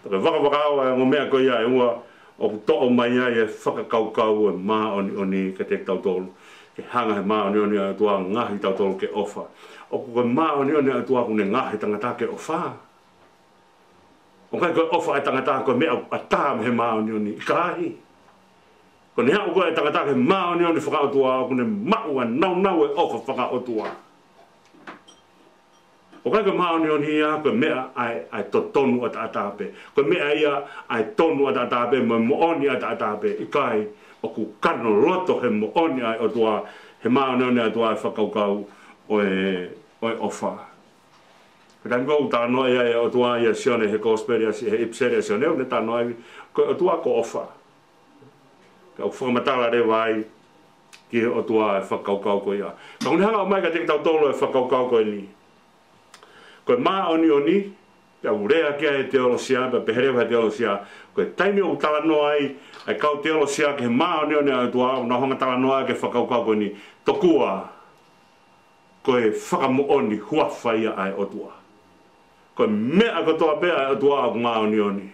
Pea ke vakavakaō ai e ongo meʻa ko ia ʻe ua, ʻoku toʻo mai ai e fakakaukau ʻo e māʻoniʻoni kiate kitautolu. Ke hanga he māʻoniʻoni ʻa e ʻOtua ʻo ngaohi kitautolu ke ʻofa. ʻOku ko e māʻoniʻoni ʻa e ʻOtua ʻoku ne ngaohi e tangata ke ʻofa. ʻOku ʻikai ko e ʻofa ʻa e tangata ko e meʻa ʻoku ʻatā mei he māʻoniʻoni, ʻikai. Ko ʻene aʻu ko ē e tangata ki he māʻoniʻoni fakaʻotua, ʻoku ne maʻu ʻa e nāunau e ʻofa fakaʻotua. ʻOku ʻikai ko e māʻoniʻoni ia ko e meʻa ʻa e, ʻa e totonu ʻataʻatā pē. Ko e meʻa ia ʻa e tonu ʻataʻatā pē, mo e moʻoni ʻataʻatā pē, ʻikai. ʻOku kanoloto he moʻoni ʻa e ʻOtua, he māʻoniʻoni ʻa e ʻOtua e fakakaukau ʻo e, ʻo e ʻofa. Ko e taimi ko ē ʻoku talanoa ai e ʻOtua ʻia Sione he kosipeli ʻa Si-, he ʻipiseli ʻa Sione, ʻoku ne talanoa ai ko e ʻOtua ko e ʻofa. Ka ʻoku fakamatala leva ai ki he ʻOtua e fakakaukau ko ia. Ka ʻoku ne hanga ʻo ʻomai kiate kitautolu e fakakaukau ko eni. Ko e māʻoniʻoni, pea ʻoku lea ki ai e teolosia, pea pehē leva he teolosia. Ko e taimi ʻoku talanoa ai ʻa e kau teolosia ki he māʻoniʻoni ʻa e ʻOtua, ʻoku nau hanga ʻo talanoa ai ki he fakakaukau ko eni. Tokua ko e fakamoʻoni huafa ia ʻa e ʻOtua. Ko e meʻa kotoa pē ʻa e ʻOtua ʻoku māʻoniʻoni,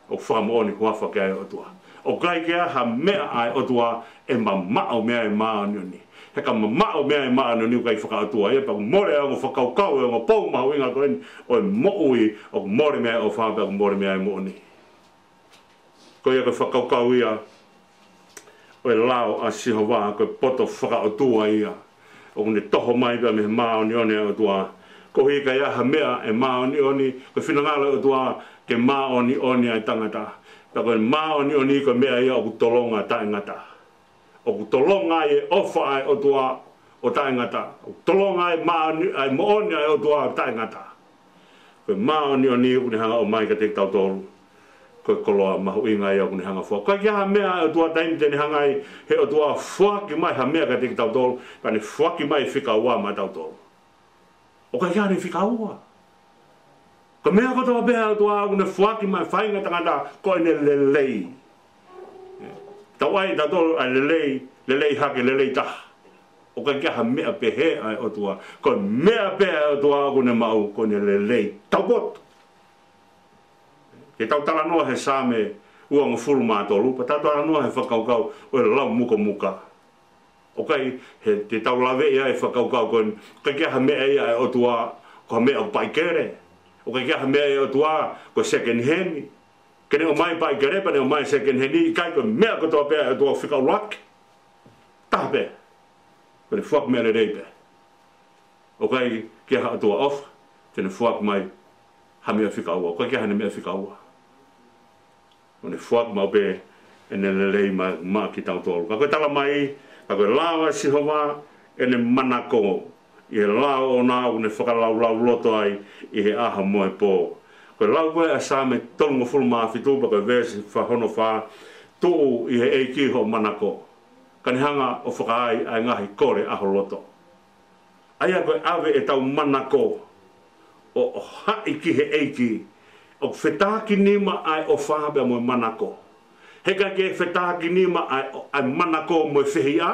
ʻoku fakamoʻoni huafa ki ai e ʻOtua. ʻOku ʻikai ke ʻi ai ha meʻa ʻa e ʻOtua ʻe mamaʻo mei ai e māʻoniʻoni. He ka mamaʻo mei ai e māʻoniʻoni ʻoku ʻikai fakaʻotua ia, pea ʻoku mole ʻa e ongo fakakaukau, ʻa e ongo pou mahuʻinga ko eni ʻo e moʻui, ʻoku mole mei ai e ʻofa, pea ʻoku mole mei ai e moʻoni. Ko ia ko e fakakaukau ia ʻo e lao ʻa Sihova, ko e poto fakaʻotua ia. ʻOku ne toho mai pea mei he māʻoniʻoni ʻa e ʻOtua. Koeʻuhi ka ʻi ai ha meʻa ʻe māʻoniʻoni, ko e finangalo ʻo e ʻOtua ke māʻoniʻoni ʻa e tangata. Pea ko e māʻoniʻoni ko e meʻa ia ʻoku tolonga taʻengata. ʻOku tolonga ai e ʻofa ʻa e ʻOtua ʻo taʻengata. ʻOku tolonga ai e māʻoni-, ʻa e moʻoni ʻa e ʻOtua ʻo taʻengata. Ko e māʻoniʻoni ʻoku ne hanga ʻo ʻomai kiate kitautolu, ko e koloa mahuʻinga ia ʻoku ne hanga ʻo foaki. ʻOku ʻikai ke ʻi ai ha meʻa ʻa e ʻOtua taimi te ne hanga ai he ʻOtua ʻo foaki mai ha meʻa kiate kitautolu, pea ne foaki mai e fika ua maʻatautolu. ʻOku ʻikai ke ʻi ai haʻane fika ua. Ko e meʻa kotoa pē ʻa e ʻOtua ʻoku ne foaki mai, faʻahinga ʻo e tangata, ko ʻene lelei. Tau ʻai ʻe tautolu ʻa e lelei, lelei hake, lelei taha. ʻOku ʻikai ke ʻi ai ha meʻa pehē ʻa e ʻOtua. Ko e meʻa pē ʻa e ʻOtua ʻoku ne maʻu, ko ʻene lelei taupotu. Ke tau talanoa he Saame uangofulu mā tolu, pea tau talanoa he fakakaukau ʻo e lau mukomuka. ʻOku ʻikai, he te tau laveʻi ai e fakakaukau ko eni, ʻoku ʻikai ke ʻi ai ha meʻa ia ʻa e ʻOtua ko ha meʻa ʻoku paʻikele. ʻOku ʻikai ke ʻi ai ha meʻa ia ʻa e ʻOtua ko e second hand. Ke ne ʻomai paʻikele, pea ne ʻomai second hand, ʻikai, ko e meʻa kotoa pē ʻa e ʻOtua fika ʻuluaki. Taha pē. Pea ne foaki meʻa lelei pē. ʻOku ʻikai ke ʻi ai ha ʻOtua ʻofa te ne foaki mai ha meʻa fika ua. ʻOku ʻikai ke ʻi ai haʻane meʻa fika ua. ʻOku ne foaki maʻu pē ʻene lelei maʻa, maʻa kitautolu. Ka ko e tala mai, ka ko e lao ʻa Sihova ʻene manako, ʻi he lao ʻoʻona ʻoku ne fakalaulauloto ai ʻi he ʻaho mo e pō. Ko e lau ko ē ʻa e Saame tolungofulu mā fitu pea ko e veesi fā, hono fā, tuʻu ʻi he ʻEiki hoʻo manako, ka ne hanga ʻo fakaai ʻa e ngaahi kole ʻa ho loto. ʻA ia ko e ʻave ʻetau manako ʻo, ʻo haʻi ki he ʻEiki, ʻoku fetakinima ʻa e ʻofa pea mo e manako. He ʻikai ke fetakinima ʻa e, ʻa e manako mo e fehiʻa.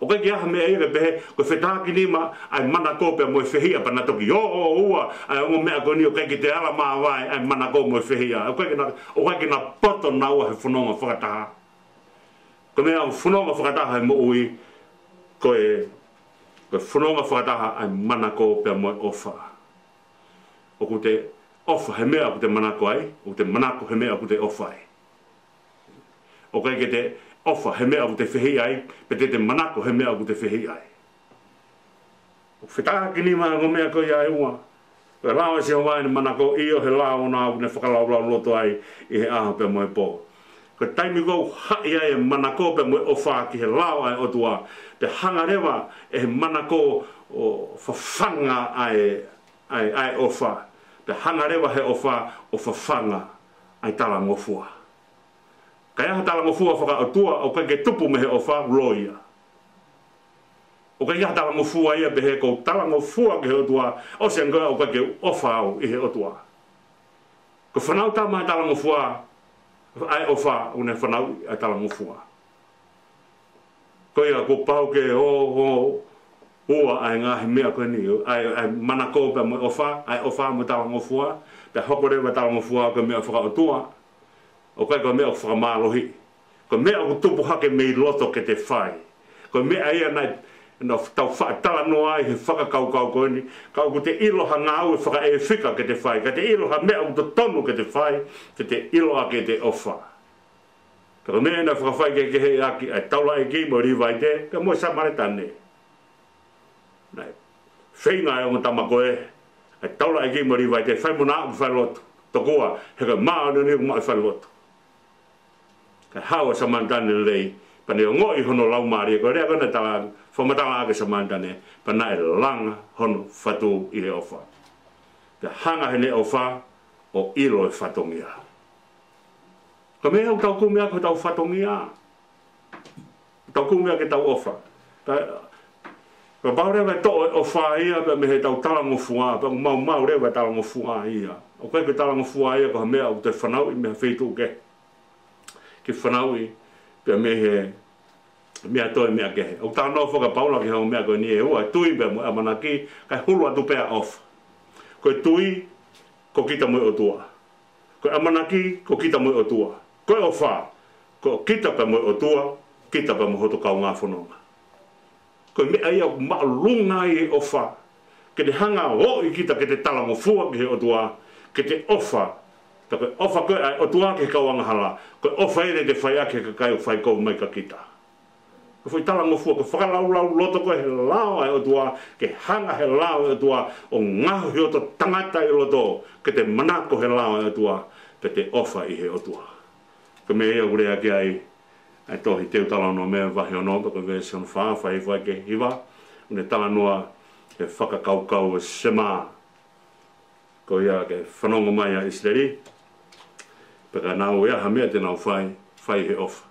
ʻOku ʻikai ke ʻi ai ha meʻa ia ke pehē, ko e fetakinima ʻa e manako pea mo e fehiʻa pea na toki ō, ō ua ʻa e ongo meʻa ko eni, ʻoku ʻikai ke te ala māvae ʻa e manako mo e fehiʻa. ʻOku ʻikai ke na, ʻoku ʻikai ke na poto naua he fononga fakataha. Ko e meʻa ʻoku fononga fakataha he moʻui, ko e, ko e fononga fakataha ʻa e manako pea mo e ʻofa. ʻOku te ʻofa he meʻa ʻoku te manako ai, ʻoku te manako he meʻa ʻoku te ʻofa ai. ʻOku ʻikai ke te ʻofa he meʻa ʻoku te fehiʻa ai, pe te te manako he meʻa ʻoku te fehiʻa ai. ʻOku fetakinima ʻa e ongo meʻa ko ia ʻe ua. Ko e lao ʻa Sihova ʻene manako, ʻio, he lao ʻoʻona ʻoku ne fakalaulauloto ai ʻi he ʻaho pea mo e pō. Ko e taimi ʻoku haʻi ai e manako pea mo e ʻofa ki he lao ʻa e ʻOtua, pea hanga leva ʻe he manako ʻo fafanga ʻa e, ʻa e, ʻa e ʻofa. Pea hanga leva he ʻofa ʻo fafanga ʻa e talangofua. Ka ʻi ai ha talangofua fakaʻotua ʻoku ʻikai ke tupu mei he ʻofa, ʻoku loi ia. ʻOku ʻikai ke ʻi ai ha talangofua ia pehē ko e talangofua ki he ʻOtua, ʻosi ange ko ia ʻoku ʻikai ke u ʻofa au ʻi he ʻOtua. Ko e fanauʻi tama ʻa e talangofua, ʻa e ʻofa, ʻoku ne fanauʻi ʻa e talangofua. Ko ia kuo pau ke ō, ō ua ʻa e ngaahi meʻa ko eni, ʻa e, ʻa e manako pea mo e ʻofa, ʻa e ʻofa mo e talangofua, pea hoko leva e talangofua ko e meʻa fakaʻotua. ʻOku ʻikai ko e meʻa ʻoku fakamālohiʻi. Ko e meʻa ʻoku tupu hake mei loto ke te fai. Ko e meʻa ia naʻe, naʻa tau faʻa talanoa ai he fakakaukau ko eni, ka ʻoku te ʻilo ha ngāue fakaʻefika ke te fai, ka te ʻilo ha meʻa ʻoku totonu ke te fai, ke te ʻilo ʻaki ʻete ʻofa. Ka ko e meʻa naʻe fakafaikehekeheʻi ʻaki ʻa e taulaʻeiki mo e Līvaite, pea mo e Samaletane. Naʻe feinga ʻa e ongo tama ko ē, ʻa e taulaʻeiki mo e Līvaite, fai mo naʻa ʻoku fai lotu. Tokua, he ko e māʻoniʻoni ʻoku maʻu ʻi he fai lotu. Kae haʻu ʻa e Samaletane lelei, pea ne ongoʻi hono laumālie, ko e lea ko ē naʻe tala, fakamatala ʻaki e Samaletane, pea naʻe langa hono fatu ʻi he ʻofa. Pea hanga heʻene ʻofa ʻo ʻilo e fatongia. Ko e meʻa ʻoku tau kumi ʻaki hotau fatongia. Tau kumi ʻaki ʻetau ʻofa. Ka, ka pau leva e toʻo e ʻofa ia, pea mei heʻetau talangofua, pea maumau leva e talangofua ia. ʻOku ʻikai ko e talangofua ia ko ha meʻa ʻoku te fanauʻi mei ha feituʻu kehe. Ke fanauʻi, pea mei he meʻa toe meʻa kehe. ʻOku talanoa foki ʻa Paula ki he ongo meʻa ko eni ʻe ua, tui pea mo e ʻamanaki, kae hulu atu pē ʻa e ʻofa. Ko e tui, ko kita mo e ʻOtua. Ko e ʻamanaki, ko kita mo e ʻOtua. Ko e ʻofa, Ko kita pea mo e ʻOtua, kita pea mo hoto kaungā fononga. Ko e meʻa ia ʻoku māʻolunga ai e ʻofa. Ke te hanga ʻo ʻoʻi kita ke te talangofua ki he ʻOtua, ke te ʻofa. Pea ko e ʻofa ko ē ʻa e ʻOtua ki he kau angahala, ko e ʻofa ia te te fai ʻaki ki he kakai ʻoku fai kovi mai kia kita. Ko e foʻi talangofua, ko e fakalaulauloto ko ē he lao ʻa e ʻOtua, ke hanga he lao ʻa e ʻOtua ʻo ngaohi hoto tangata ʻi loto, ke te manako he lao ʻa e ʻOtua, pea te ʻofa ʻi he ʻOtua. Ko e meʻa ia ʻoku lea ki ai ʻa e tohi Teutalonome vahe ono, pea ko e veesi hono fā, fai fai ki he hiva, ʻoku ne talanoa he fakakaukau ʻo e Sema. Ko ia ke fanongo mai ʻa ʻIsileli, pea ka nau ʻi ai ha meʻa te nau fai, fai he ʻofa.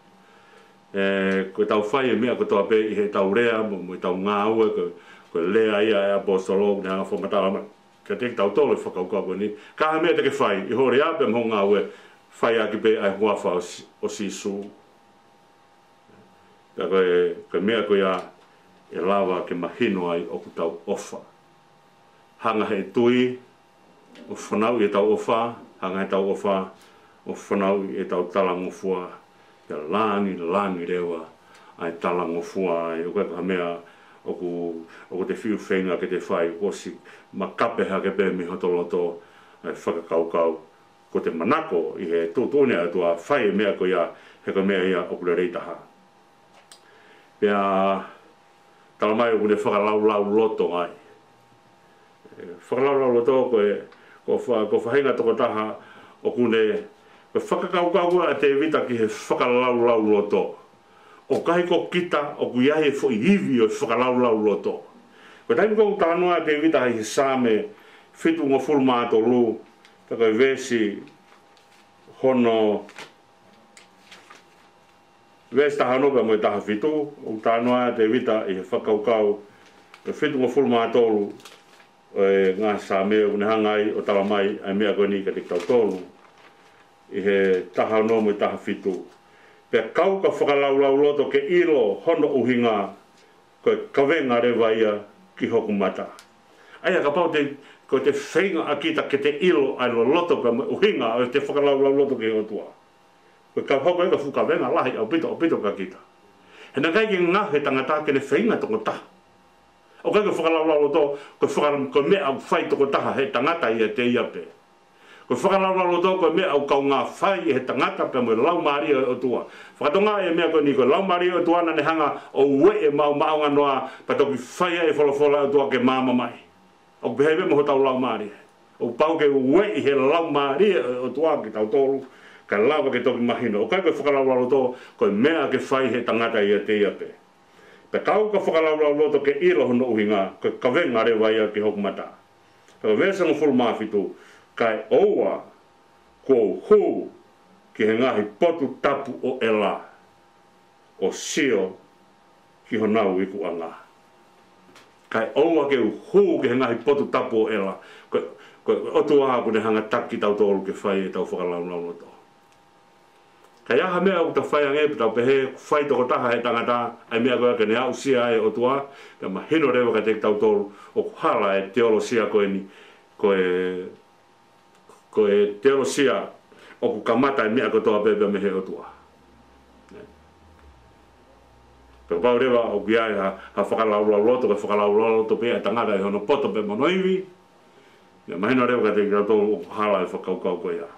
ʻE, ko ʻetau fai e meʻa kotoa pē ʻi heʻetau lea, mo, mo ʻetau ngāue, ko, ko e lea ia ʻa e ʻapositolo, ʻoku ne hanga ʻo fakamatala mai kiate kitautolu e fakakaukau ko eni. Ka ha meʻa te ke fai, ʻi hoʻo lea pea mo hoʻo ngāue, fai ʻaki pē ʻa e huafa ʻo Sī-, ʻo Sīsū. Pea ko e, ko e meʻa ko ia ʻe lava ke mahino ai ʻoku tau ʻofa. Hanga he tui ʻo fanauʻi ʻetau ʻofa, hanga he tau ʻofa ʻo fanauʻi ʻetau talangofua, pea langilangi leva ʻa e talangofua ai, ʻoku ʻikai ko ha meʻa ʻoku, ʻoku te fiu feinga ke te fai, kuo ʻosi makape hake pē mei hoto loto ʻa e fakakaukau. Ko te manako ʻi he tuʻutuʻuni ʻa e ʻOtua, fai e meʻa ko ia, he ko e meʻa ia ʻoku lelei taha. Pea tala mai ʻoku ne fakalaulauloto ai. ʻE, fakalaulauloto ko e, ko fa-, ko e faʻahinga tokotaha ʻoku ne, ko e fakakaukau ʻa Tēvita ki he fakalaulauloto. ʻOku ʻikai ko kita ʻoku ʻi ai e foʻi ivi ʻo e fakalaulauloto. Ko e taimi ko ē ʻoku talanoa ʻa Tēvita ai he Saame fitungofulu mā tolu, pea ko e veesi hono, veesi taha ono pea mo e taha fitu, ʻoku talanoa ʻa Tēvita ʻi he fakakaukau ʻe fitungofulu mā tolu ʻo e ngaahi Saame, ʻoku ne hanga ai ʻo tala mai ʻa e meʻa ko eni kiate kitautolu. ʻI he taha ono mo e taha fitu. Pea kau ka fakalaulauloto ke ʻilo hono ʻuhinga, ko e kavenga leva ia ki hoku mata. ʻA ia kapau te, ko te feinga ʻa kita ke te ʻilo ʻa e loloto pea mo e ʻuhinga ʻo te fakalaulauloto ki he ʻOtua, ko e kau hoko ia ko e fuʻu kavenga lahi ʻaupito, ʻaupito kia kita. He naʻe ʻikai ke ngaohi e tangata ke ne feinga tokotaha. ʻOku ʻikai ko e fakalaulauloto, ko e faka-, ko e meʻa ʻoku fai tokotaha he tangata ʻiate ia pē. Ko e fakalaulauloto, ko e meʻa ʻoku kaungā fai ʻe he tangata pea mo e Laumālie ʻo e ʻOtua. Fakatonga e meʻa ko eni, ko e Laumālie ʻo e ʻOtua naʻa ne hanga ʻo ueʻi e maʻu maʻongoʻonoa, pea toki fai ai e folofola ʻa e ʻOtua ke maama mai. ʻOku pehē pē mo hotau laumālie. ʻOku pau ke ueʻi he Laumālie ʻo e ʻOtua kitautolu, kae lava ke toki mahino. ʻOku ʻikai ko e fakalaulauloto, ko e meʻa ke fai he tangata ʻiate ia pē. Pea kau ka fakalaulauloto ke ʻilo hono ʻuhinga, ko e kavenga leva ia ki hoku mata. Pea ko e veesi hongofulu mā fitu, kae ʻoua kuo u hū ki he ngaahi potu tapu ʻo ʻEla, ʻo sio ki honau ikuʻanga. Kae ʻoua ke u hū ki he ngaahi potu tapu ʻo ʻEla. Ko, ko, ko e ʻOtua ʻoku ne hanga ʻo taki kitautolu ke fai ʻetau fakalaulauloto. Ka ʻi ai ha meʻa ʻoku ta fai ange, pea tau pehē, fai tokotaha he tangata ʻa e meʻa ko ia ke ne aʻusia ai e ʻOtua, pea mahino leva kiate kitautolu ʻoku hala e teolosia ko eni, ko e, ko e teolosia ʻoku kamata e meʻa kotoa pē pea mei he ʻOtua. Pea kapau leva ʻoku ʻi ai ha, ha fakalaulauloto, ko e fakalaulauloto pē ʻa e tangata ʻi hono poto pea mo hono ivi, ʻe mahino leva kiate kitautolu ʻoku hala e fakakaukau ko ia.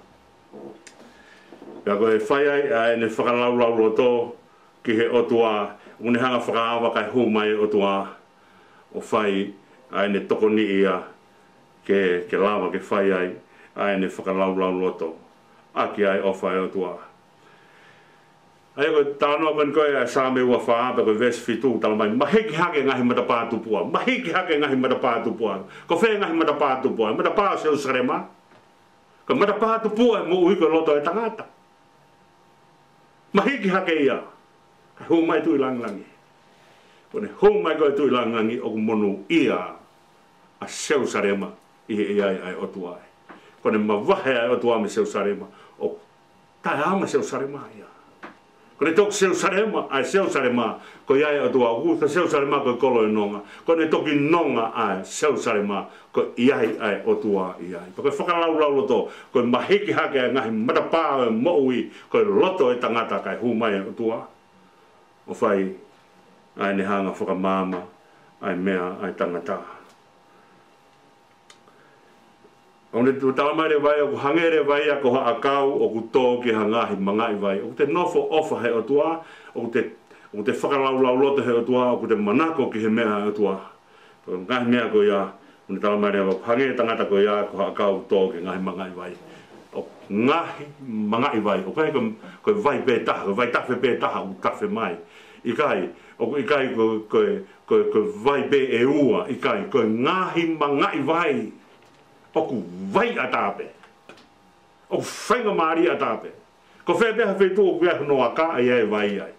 Pea ko e fai ai ʻa ʻene fakalaulauloto ki he ʻOtua, ʻoku ne hanga ʻo fakaava kae hū mai e ʻOtua ʻo fai ʻa ʻene tokoniʻi ia ke, ke lava ke fai ai ʻa ʻene fakalaulauloto ʻaki ʻa e ʻofa ʻa e ʻOtua. ʻA ia ko e talanoa ko eni ko ē ʻa e Saame ua fā pea ko e veesi fitu, tala mai, mahiki hake e ngaahi matapā tupuʻa, mahiki hake e ngaahi matapā tupuʻa. Ko fē e ngaahi matapā tupuʻa? Matapā ʻo Selusalema. Ko e matapā tupuʻa e moʻui ko e loto ʻo e tangata. Mahiki hake ia, kae hū mai e Tuʻi Langilangi. Ko ʻene hū mai ko ē e Tuʻi Langilangi ʻoku monūʻia ʻa Selusalema ʻi he ʻi ai ʻa e ʻOtua ai. Ko ʻene mavahe ʻa e ʻOtua mei Selusalema, ʻoku taʻeʻaonga Selusalema ia. Ko ʻene toki Selusalema, ʻa e Selusalema, ko ia ʻa e ʻOtua, ʻoku ko Selusalema ko e kolo ʻo e nonga. Ko ʻene toki nonga ʻa e Selusalema, ko ia ʻa e ʻOtua ʻi ai. Pea ko e fakalaulauloto, ko e mahiki hake ʻa e ngaahi matapā ʻo e moʻui, ko e loto ʻo e tangata kae hū mai ʻa e ʻOtua ʻo fai ʻa ʻene hanga ʻo fakamaama ʻa e meʻa ʻa e tangata. ʻOku ne tala mai leva ia, ʻoku hangē leva ia ko ha ʻakau ʻoku tō ki ha ngaahi mangaʻi vai. ʻOku te nofo ʻofa he ʻOtua, ʻoku te, ʻoku te fakalaulauloto he ʻOtua, ʻoku te manako ki he meʻa ʻa e ʻOtua. Ko e ngaahi meʻa ko ia, ʻoku ne tala mai leva, ʻoku hangē tangata ko ia ko ha ʻakau tō ki he ngaahi mangaʻi vai. ʻO ngaahi mangaʻi vai, ʻoku ʻikai ko, ko e vai pē taha, ko e vai tafe pē taha ʻoku tafe mai. ʻIkai, ʻoku ʻikai ko, ko, ko, ko e vai pē ʻe ua, ʻikai, ko e ngaahi mangaʻi vai. ʻOku vai ʻatā pē. ʻOku faingamālie ʻatā pē. Ko fē pē ha feituʻu ʻoku ʻi ai hono aka, ʻe ʻi ai e vai ai.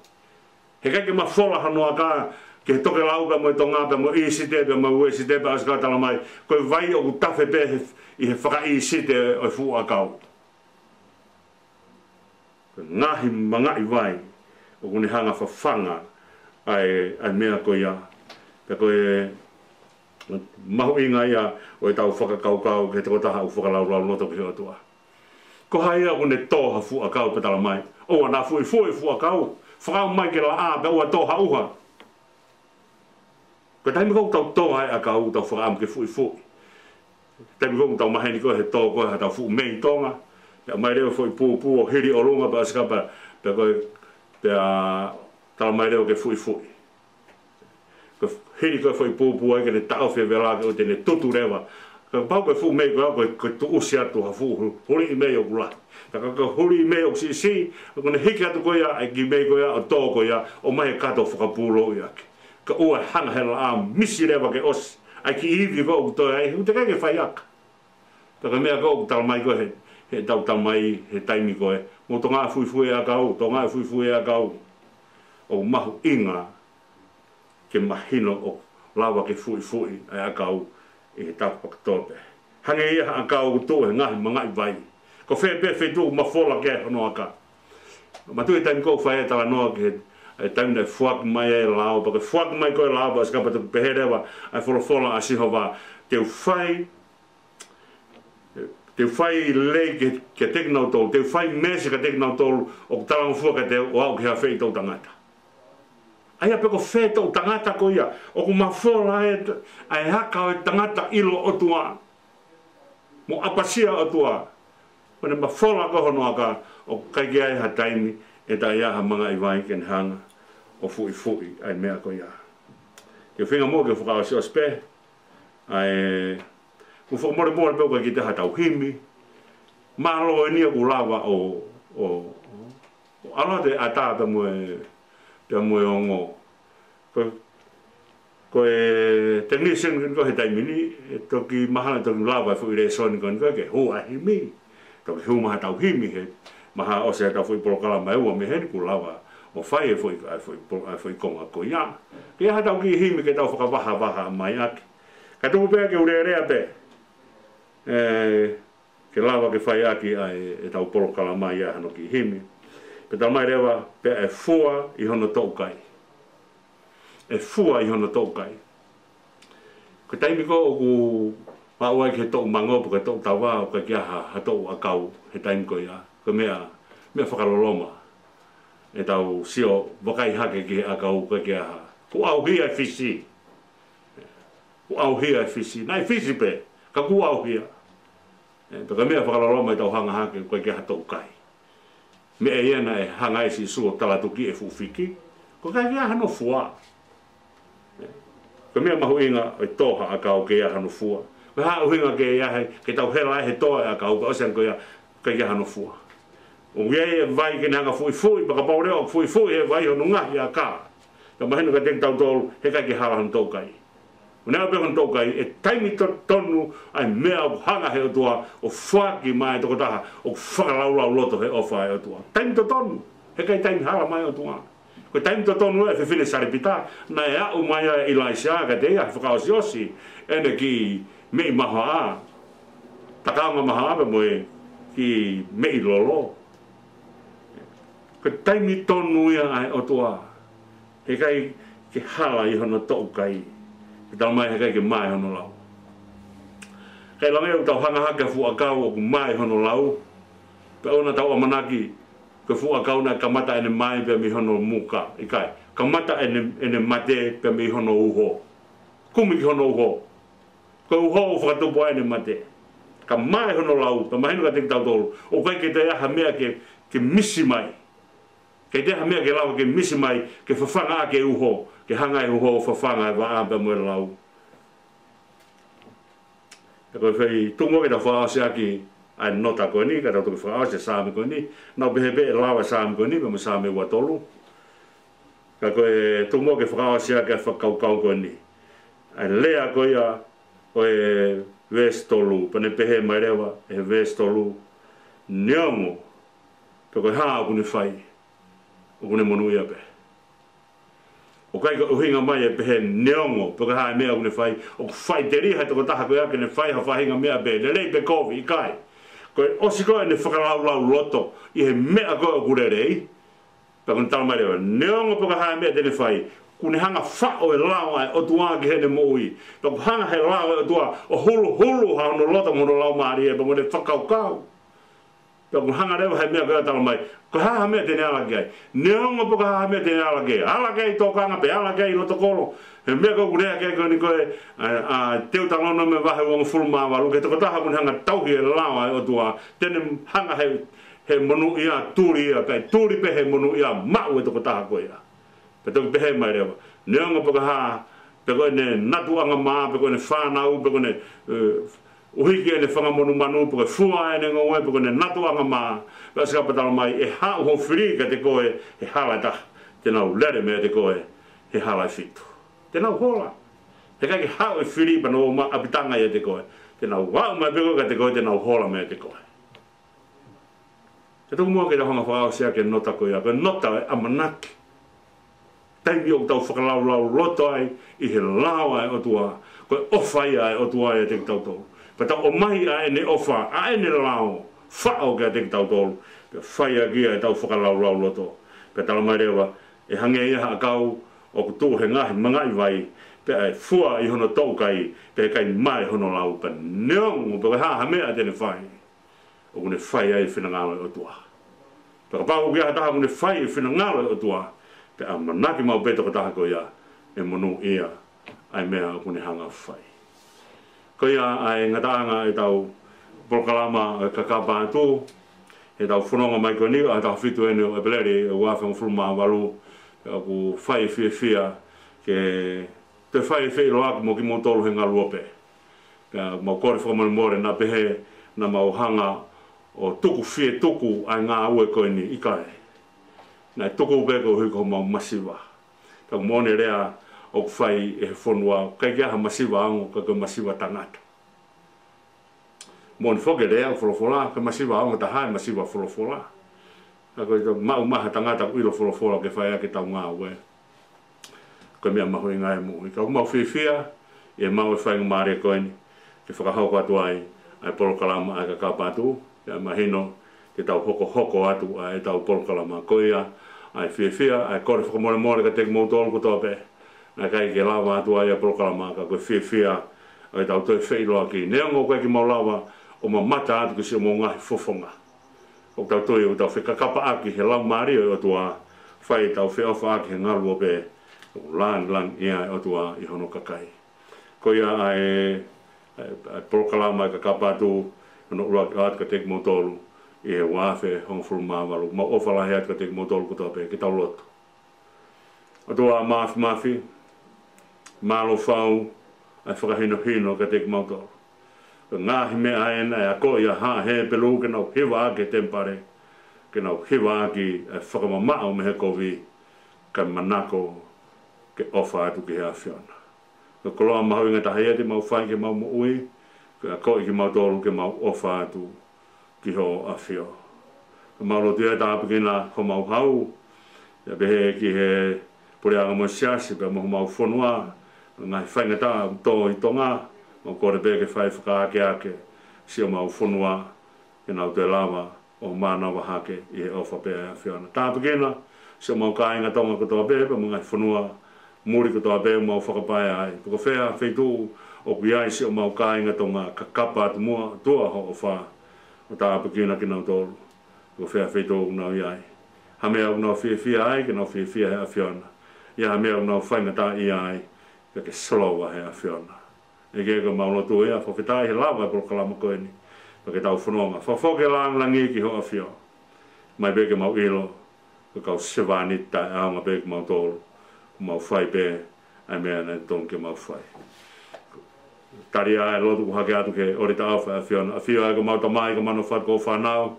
Heʻikai ke mafola hono aka ki he tokelau pea mo e tonga pea mo e ʻīsite pea mo e uēsite pea ʻosi ka tala mai, ko e vai ʻoku tafe pē he, ʻi he fakaʻīsite ʻo e fuʻu ʻakau. Ko e ngaahi mangaʻi vai ʻoku ne hanga ʻo fafanga ʻa e, ʻa e meʻa ko ia. Pea ko e mahuʻinga ia ʻo ʻetau fakakaukau ki he tokotaha ʻoku fakalaulauloto ki he ʻOtua. Ko hai ia ʻoku ne tō ha fuʻu ʻakau pea tala mai, ʻoua naʻa fuʻifuʻi e fuʻu ʻakau, fakaʻamu mai ke laʻā pea ʻoua tō ha ʻuha. Ko e taimi ko ē ʻoku tau tō ai e ʻakau, ʻoku tau fakaʻamu ke fuʻifuʻi. Taimi ko ē ʻoku tau maheni ko ē he tō ko ē haʻatau fuʻu mei tonga, pea ʻomai leva e foʻi pūpū ʻo hili ʻolunga pea ʻosi ka pea, pea ko e, pea tala mai leva ke fuʻifuʻi. Ko e hili ko ē e foʻi pūpū ai ke ne taʻofi e vela ke ʻoua te ne tutu leva. Kapau ko e fuʻu mei ko ē, ko e, ko e tuʻusi atu ha fuʻu hu-, huliʻi mei ʻoku lahi. Ka ko e, ko e huliʻi mei ʻoku siʻisiʻi, ʻoku ne hiki atu ko ia ʻa e kiʻi mei ko ia ʻo tō ko ia, ʻomai e kato fakapūlouʻi ʻaki. Kae ʻoua ʻe hanga he laʻā ʻo misi leva ke ʻosi ʻa e kiʻi ivi ko ē ʻoku toe ai, he ʻoku teʻeki ke fai aka. Pea ko e meʻa ko ē ʻoku tala mai ko ē he, heʻetau tamai he taimi ko ē, mou tokangaʻi e fuʻifuʻi e ʻakau, tokangaʻi e fuʻifuʻi e ʻakau. ʻOku mahuʻinga ke mahino ʻoku lava ke fuʻifuʻi ʻa e ʻakau ʻi he tapu fakatōpē. Hangē ia ha ʻakau ʻoku tuʻu he ngaahi mangaʻi vai. Ko fē pē feituʻu ʻoku mafola ki ai hono aka. Manatuʻi e taimi ko ē ʻoku fai ai e talanoa ki he, e taimi naʻe foaki mai ai e lao, pea ko e foaki mai ko ē e lao, pea ʻosi ka pea toki pehē leva ʻa e folofola ʻa Sihova, te u fai Te u fai lelei ki, kiate kinautolu, te u fai meesi kiate kinautolu ʻoku talangofua kiate au ʻo aʻu ki he afeʻi toʻutangata. ʻA ia pe ko fē toʻutangata ko ia, ʻoku mafola e, ʻa e aka ʻo e tangata ʻilo ʻOtua mo ʻapasia ʻOtua, mo ne mafola ko ē hono aka, ʻoku ʻikai ke ʻi ai ha taimi ʻe taʻe ʻi ai ha mangaʻi vai ke ne hanga ʻo fuʻifuʻi ʻa e meʻa ko ia. Te u feinga muʻa ke fakaʻosiʻosi pē, ʻa e, ʻoku fakamolemole pē ʻoku ʻikai ke ʻi ai haʻatau himi. Mālō eni ia ʻoku lava ʻo, ʻo, ʻo ʻalu atu e ʻatā pea mo e, pea mo e ongo. Ko, ko e technician ko eni ko ē he taimi ni, ʻe toki mahalo ʻe toki lava e foʻi lēsoni ko eni ko ē ke hū ʻa e himi. Toki hū mai haʻatau himi he mahalo ʻosi ʻetau foʻi polokalama ʻe ua mei heni kuo lava ʻo fai e foʻi, ʻa e foʻi po-, ʻa e foʻi konga ko ia. Ke ʻi ai haʻatau kiʻi himi ke tau fakavahavaha mai ʻaki. Ka tuku pē ke u lēlea pē, ē, ke lava ke fai ʻaki ʻa e, ʻetau polokalama ia hano kiʻi himi. Pea tala mai leva, pea ʻe fua ʻi hono toʻukai. ʻE fua ʻi hono toʻukai. Ko e taimi ko ē ʻoku aʻu ai ki he toʻu mango pe ko e toʻu tava, ʻoku ʻikai ke ʻi ai ha, ha toʻu ʻakau he taimi ko ia. Ko e meʻa, meʻa fakaloloma ʻetau sio vakai hake ki he ʻakau, ʻoku ʻikai ke ʻi ai ha. Kuo ʻauhia e fisi. Kuo ʻauhia e fisi. Naʻe fisi pē, ka kuo ʻauhia. Ē, pea ko e meʻa fakaloloma ʻetau hanga hake, ʻoku ʻikai ke ʻi ai ha toʻukai. Meʻa ia naʻe hanga ai ʻe Sīsū ʻo talatukiʻi e fuʻu fiki, ʻoku ʻikai ke ʻi ai hano fua. Ko e meʻa mahuʻinga ʻo e tō ha ʻakau ke ʻi ai hano fua. Ko e hā e ʻuhinga ke ʻi ai, ke tau hela ai he tō e ʻakau, ka ʻosi ange ko ia, ʻikai ke ʻi ai hano fua. ʻOku ʻi ai e vai ke ne hanga ʻo fuʻifuʻi, pea kapau leva ʻoku fuʻifuʻi he vai hono ngaahi aka, ka mahino kiate kitautolu, heʻikai ke hala hono toʻukai. ʻO ne aʻu pē hono toʻukai, ʻe taimi totonu ʻa e meʻa ʻoku hanga he ʻOtua ʻo foaki mai e tokotaha ʻoku fakalaulauloto he ʻofa ʻa e ʻOtua. Taimi totonu, heʻikai taimi hala mai ʻOtua. Ko e taimi totonu ʻa e fefine Salepita, naʻe aʻu mai ai ʻa ʻIlaisiā kiate ia he fakaʻosiʻosi ʻene kiʻi meʻi mahoaʻa, takaonga mahoaʻa pea mo e kiʻi meʻi lolo. Ko e taimi tonu ia ʻa e ʻOtua. Heʻikai ke hala ʻi hono toʻukai. Pea talamai heʻikai ke mae hono lau. Kae lava ʻo tau hanga hake ha fuʻu ʻakau ʻoku mae hono lau. Pea ʻoua naʻa tau ʻamanaki ko e fuʻu ʻakau naʻe kamata ʻene mae pea mei hono muka. ʻIkai. Kamata ʻene, ʻene mate pea mei hono uho. Kumi ki hono uho. Ko e uho ʻoku fakatupu ai ʻene mate. Ka mae hono lau, pea mahino kiate kitautolu ʻoku ʻikai ke toe ʻi ai ha meʻa ke, ke misi mai. ʻIkai toe ʻi ai ha meʻa ke lava ke misi mai, ke fafanga ʻaki e uho, ke hanga ʻe he uho ʻo fafanga e vaʻa pea mo e lau. Pea ko e fai tuku ke tau fakaʻosi ʻaki ʻa e nota ko eni, ka tau toki fakaʻosi e Saame ko eni, naʻa ku pehē pē ʻe lava e Saame ko eni, pea mo e Saame ua tolu. Ka ko e tuku ke fakaʻosi ʻaki ʻa e fakakaukau ko eni. ʻA e lea ko ia ʻo e veesi tolu, pea ne pehē mai leva ʻe he veesi tolu, neongo pe ko e hā ʻoku ne fai, ʻoku ne monūʻia pē. ʻOku ʻikai ko e ʻuhinga mai ʻe pehē neongo pe ko e hā e meʻa ʻoku ne fai, ʻoku faʻiteliha e tokotaha ko ia ke ne fai ha faʻahinga meʻa pē, lelei pe kovi, ʻikai. Ko e ʻosi ko ē ʻene fakalaulauloto ʻi he meʻa ko ē ʻoku lelei, pea ʻoku ne talamai leva, neongo pe ko e hā e meʻa te ne fai, ʻoku ne hanga faʻo e lao ʻa e ʻOtua ki heʻene moʻui. Pea ʻoku hanga he lao ʻa e ʻOtua ʻo huluhulu ʻa hono loto mo hono laumālie, pea mo ʻene fakakaukau. Pea ʻoku hanga leva he meʻa ko ia ʻo talamai, ko e hā ha meʻa te ne ala ki ai. Neongo pe ko e hā ha meʻa te ne ala ki ai. Ala ki ai ʻi tōkanga pe ala ki ai ʻi loto kolo. He meʻa ko ē ʻoku lea ki ai ko eni ko e, ʻa, ʻa Teutalōnome vahe uongofulu mā valu, ki he tokotaha ʻoku ne hanga tauhi e lao ʻa e ʻOtua, te ne hanga he, he monūʻia tuli ia, kae tuli pē he monūʻia maʻu e tokotaha ko ia. Pea toki pehē mai leva, neongo pe ko e hā, pe ko ʻene natu angamā, pe ko ʻene fānau, pe ko ʻene, ē, ʻuhiki ʻene fanga monumanu, pe ko e fua ʻene ngoue, pe ko ʻene natu angamā, pea ʻosi ka pea talamai, ʻe haʻu hoʻo fili kiate koe he hala ʻe taha, te nau lele meiate koe he hala ʻe fitu. Te nau hola. Heʻikai ke haʻu e fili pea nau ō mai ʻo ʻapitanga ʻiate koe. Te nau aʻu mai pē koe kiate koe, te nau hola meiate koe. Ke tuku muʻa ke tau hanga fakaʻosi ʻaki e nota ko ia, ko e nota ʻo e ʻamanaki. Taimi ʻoku tau fakalaulauloto ai ʻi he lao ʻa e ʻOtua, ko e ʻofa ia ʻa e ʻOtua ʻiate kitautolu. Pea tau ʻomai ʻa ʻene ʻofa, ʻa ʻene lao, faʻo kiate kitautolu, pea fai ʻaki ia ʻetau fakalaulauloto. Pea talamai leva, ʻe hangē ia ha ʻakau ʻoku tuʻu he ngaahi mangaʻi vai, pea ʻe fua ʻi hono toʻukai, pea ʻikai mae hono lau, pea neongo pe ko e hā ha meʻa te ne fai, ʻoku ne fai ai e finangalo ʻo e ʻOtua. Pea kapau ʻoku ʻi ai ha taha ʻoku ne fai e finangalo ʻo e ʻOtua, pea ʻamanaki maʻu pē tokotaha ko ia ʻe monūʻia ʻa e meʻa ʻoku ne hanga fai. Ko ia ʻa e ngataʻanga ʻetau polokalama ʻo e Kakapa Atu, heʻetau fononga mai ko eni, ʻa e taha fitu eni ʻo ʻEpeleli, ua afe hongofulu mā valu, ʻoku fai e fiefia ke toe fai e feʻiloaki mo kimoutolu he ngaluope. Pea mau kole fakamolemole naʻa pehē naʻa mau hanga ʻo tuku fie tuku ʻa e ngāue ko eni, ʻikai. Naʻe tuku pē koeʻuhi ko homau masiva. Ka ko e moʻoni e lea ʻoku fai ʻe he fonua, ʻikai ke ʻi ai ha masiva ongo ka ko e masiva tangata. Moʻoni foki e lea ʻo e folofola, ko e masiva ongo taha e masiva folofola. Ka ko e maʻu mai ha tangata ʻoku ʻilo folofola ke fai ʻaki ʻetau ngāue. Ko e meʻa mahuʻinga ʻi he moʻui. Ka ʻoku mau fiefia ʻi heʻemau faingamālie ko eni ke fakahoko atu ai ʻa e polokalama ʻa e Kakapa Atu, pea mahino ke tau hokohoko atu ʻa ʻetau polokalama. Ko ia ʻa e fiefia, ʻa e kole fakamolemole kiate kimoutolu kotoa pē naʻe ʻikai ke lava atu ai ʻa e polokalama, ka ko e fiefia ʻa ʻetau toe feʻiloaki. Neongo ʻoku ʻikai ke mau lava ʻo mamata atu ki siʻomou ngaahi fofonga, ʻoku tau tui ʻoku tau fekakapaʻaki he Laumālie ʻo e ʻOtua, fai ʻetau feʻofaʻaki he ngaluope, ʻoku langilangiʻia e ʻOtua ʻi hono kakai. Ko ia ʻa e, ʻa e, ʻa e polokalama ʻa e Kakapa Atu, hono ʻuluaki ʻoatu kiate kimoutolu ʻi he ua afe hongofulu mā valu. Mau ʻofa lahi atu kiate kimoutolu kotoa pē, ke tau lotu. ʻOtua Māfimafi, mālō fau ʻa e fakahinohino kiate kimautolu. Ko e ngaahi meʻa ena ʻe akoʻi ʻa Haʻa Hepelū ke nau hivaʻaki e temipale, ke nau hivaʻaki ʻa e fakamamaʻo mei he kovi, kae manako ke ʻofa atu ki he ʻAfiona. Ko e koloa mahuʻinga taha ia te mau fai ki heʻemau moʻui, ke akoʻi kimautolu ke mau ʻofa atu ki hoʻo ʻAfio. Ka mau lotu ia tāpuekina homau hau, pea pehē ki he puleʻanga mo e siasi, pea mo homau fonua, ngaahi faingataʻa ʻoku tō ʻi Tonga, mau kole pē ke fai fakaakeake siʻomau fonua, ke nau toe lava ʻo mānava hake ʻi he ʻofa pē ʻa e ʻAfiona. Tāpuekina siʻomau kāinga Tonga kotoa pē, pea mo e ngaahi fonua muli kotoa pē ʻoku mau fakapaea ai. Pe ko fē ha feituʻu ʻoku ʻi ai siʻomau kāinga Tonga, kakapa atu muʻa, ʻOtua, ho ʻofa, ʻo tāpuekina kinautolu. Pe ko fē ha feituʻu ʻoku nau ʻi ai, ha meʻa ʻoku nau fiefia ai, ke nau fiefia he ʻAfiona. ʻI ai ha meʻa ʻoku nau faingataʻaʻia ai, pea ke solova he ʻAfiona. ʻEiki, ko ʻemau lotu ia, fakafetaʻi he lava e polokalama ko eni, pea ke tau fononga. Fakafoki e lāngilangi ki ho ʻAfio. ʻOmai pē ke mau ʻilo ko e kau sevāniti taʻeʻaonga pē kimautolu, mau fai pē ʻa e meʻa naʻe totonu ke mau fai. Tali ʻa e lotu kuo hake atu ki he ʻōlita ʻofa ʻa e ʻAfiona. ʻAfio ʻa e ko ʻemau Tamai, ko ʻemau fatu ko fānau.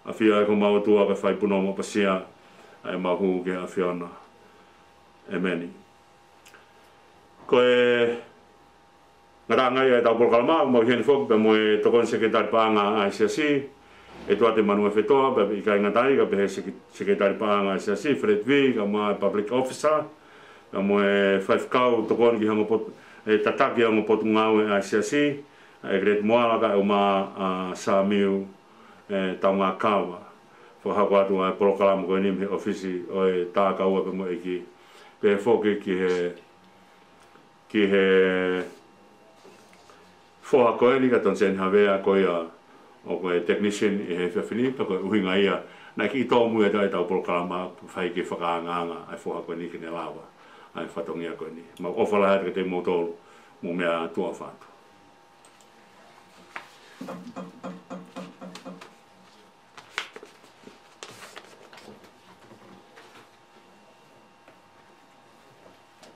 ʻAfio ʻa e ko ʻemau ʻOtua, ke fai punou mo ʻapasia ʻa ʻemau hū ki he ʻAfiona. ʻEmeni. Ko e ngataʻanga ia ʻetau polokalama, ʻoku mau ʻi heni foki pea mo e Tokoni Sekelitali Paʻanga ʻa e Siasi, ʻEtuate Manuofetoa, pea ʻikai ngata ai, kae pehē Seke-, Sekelitali Paʻanga ʻa e Siasi, Fred Vee, kae ʻumaʻā e Public Officer, kae ʻumaʻā e faifekau tokoni ki he ongo pot-, e tataki e ongo potungāue ʻa e Siasi, ʻa ʻEkelieti Moala kae ʻumaʻā ʻa Samiu, e, Taungakava. Fakahoko atu ʻa e polokalama ko eni mei he ʻōfisi ʻo e Tākaua pea mo e ʻEiki. Pehē foki ki he ki he foha ko eni kia Toniseni Havea, ko ia ʻoku ʻi ai e technician ʻi he efiafi ni, pea ko e ʻuhinga ia naʻe kiʻi tōmui atu ai ʻetau polokalama, fai ke fakaangaanga ʻa e foha ko eni ke ne lava ʻa e fatongia ko eni. Mau ʻofa lahi atu kiate kimoutolu, mou meʻa ā, tuʻa ʻofa atu.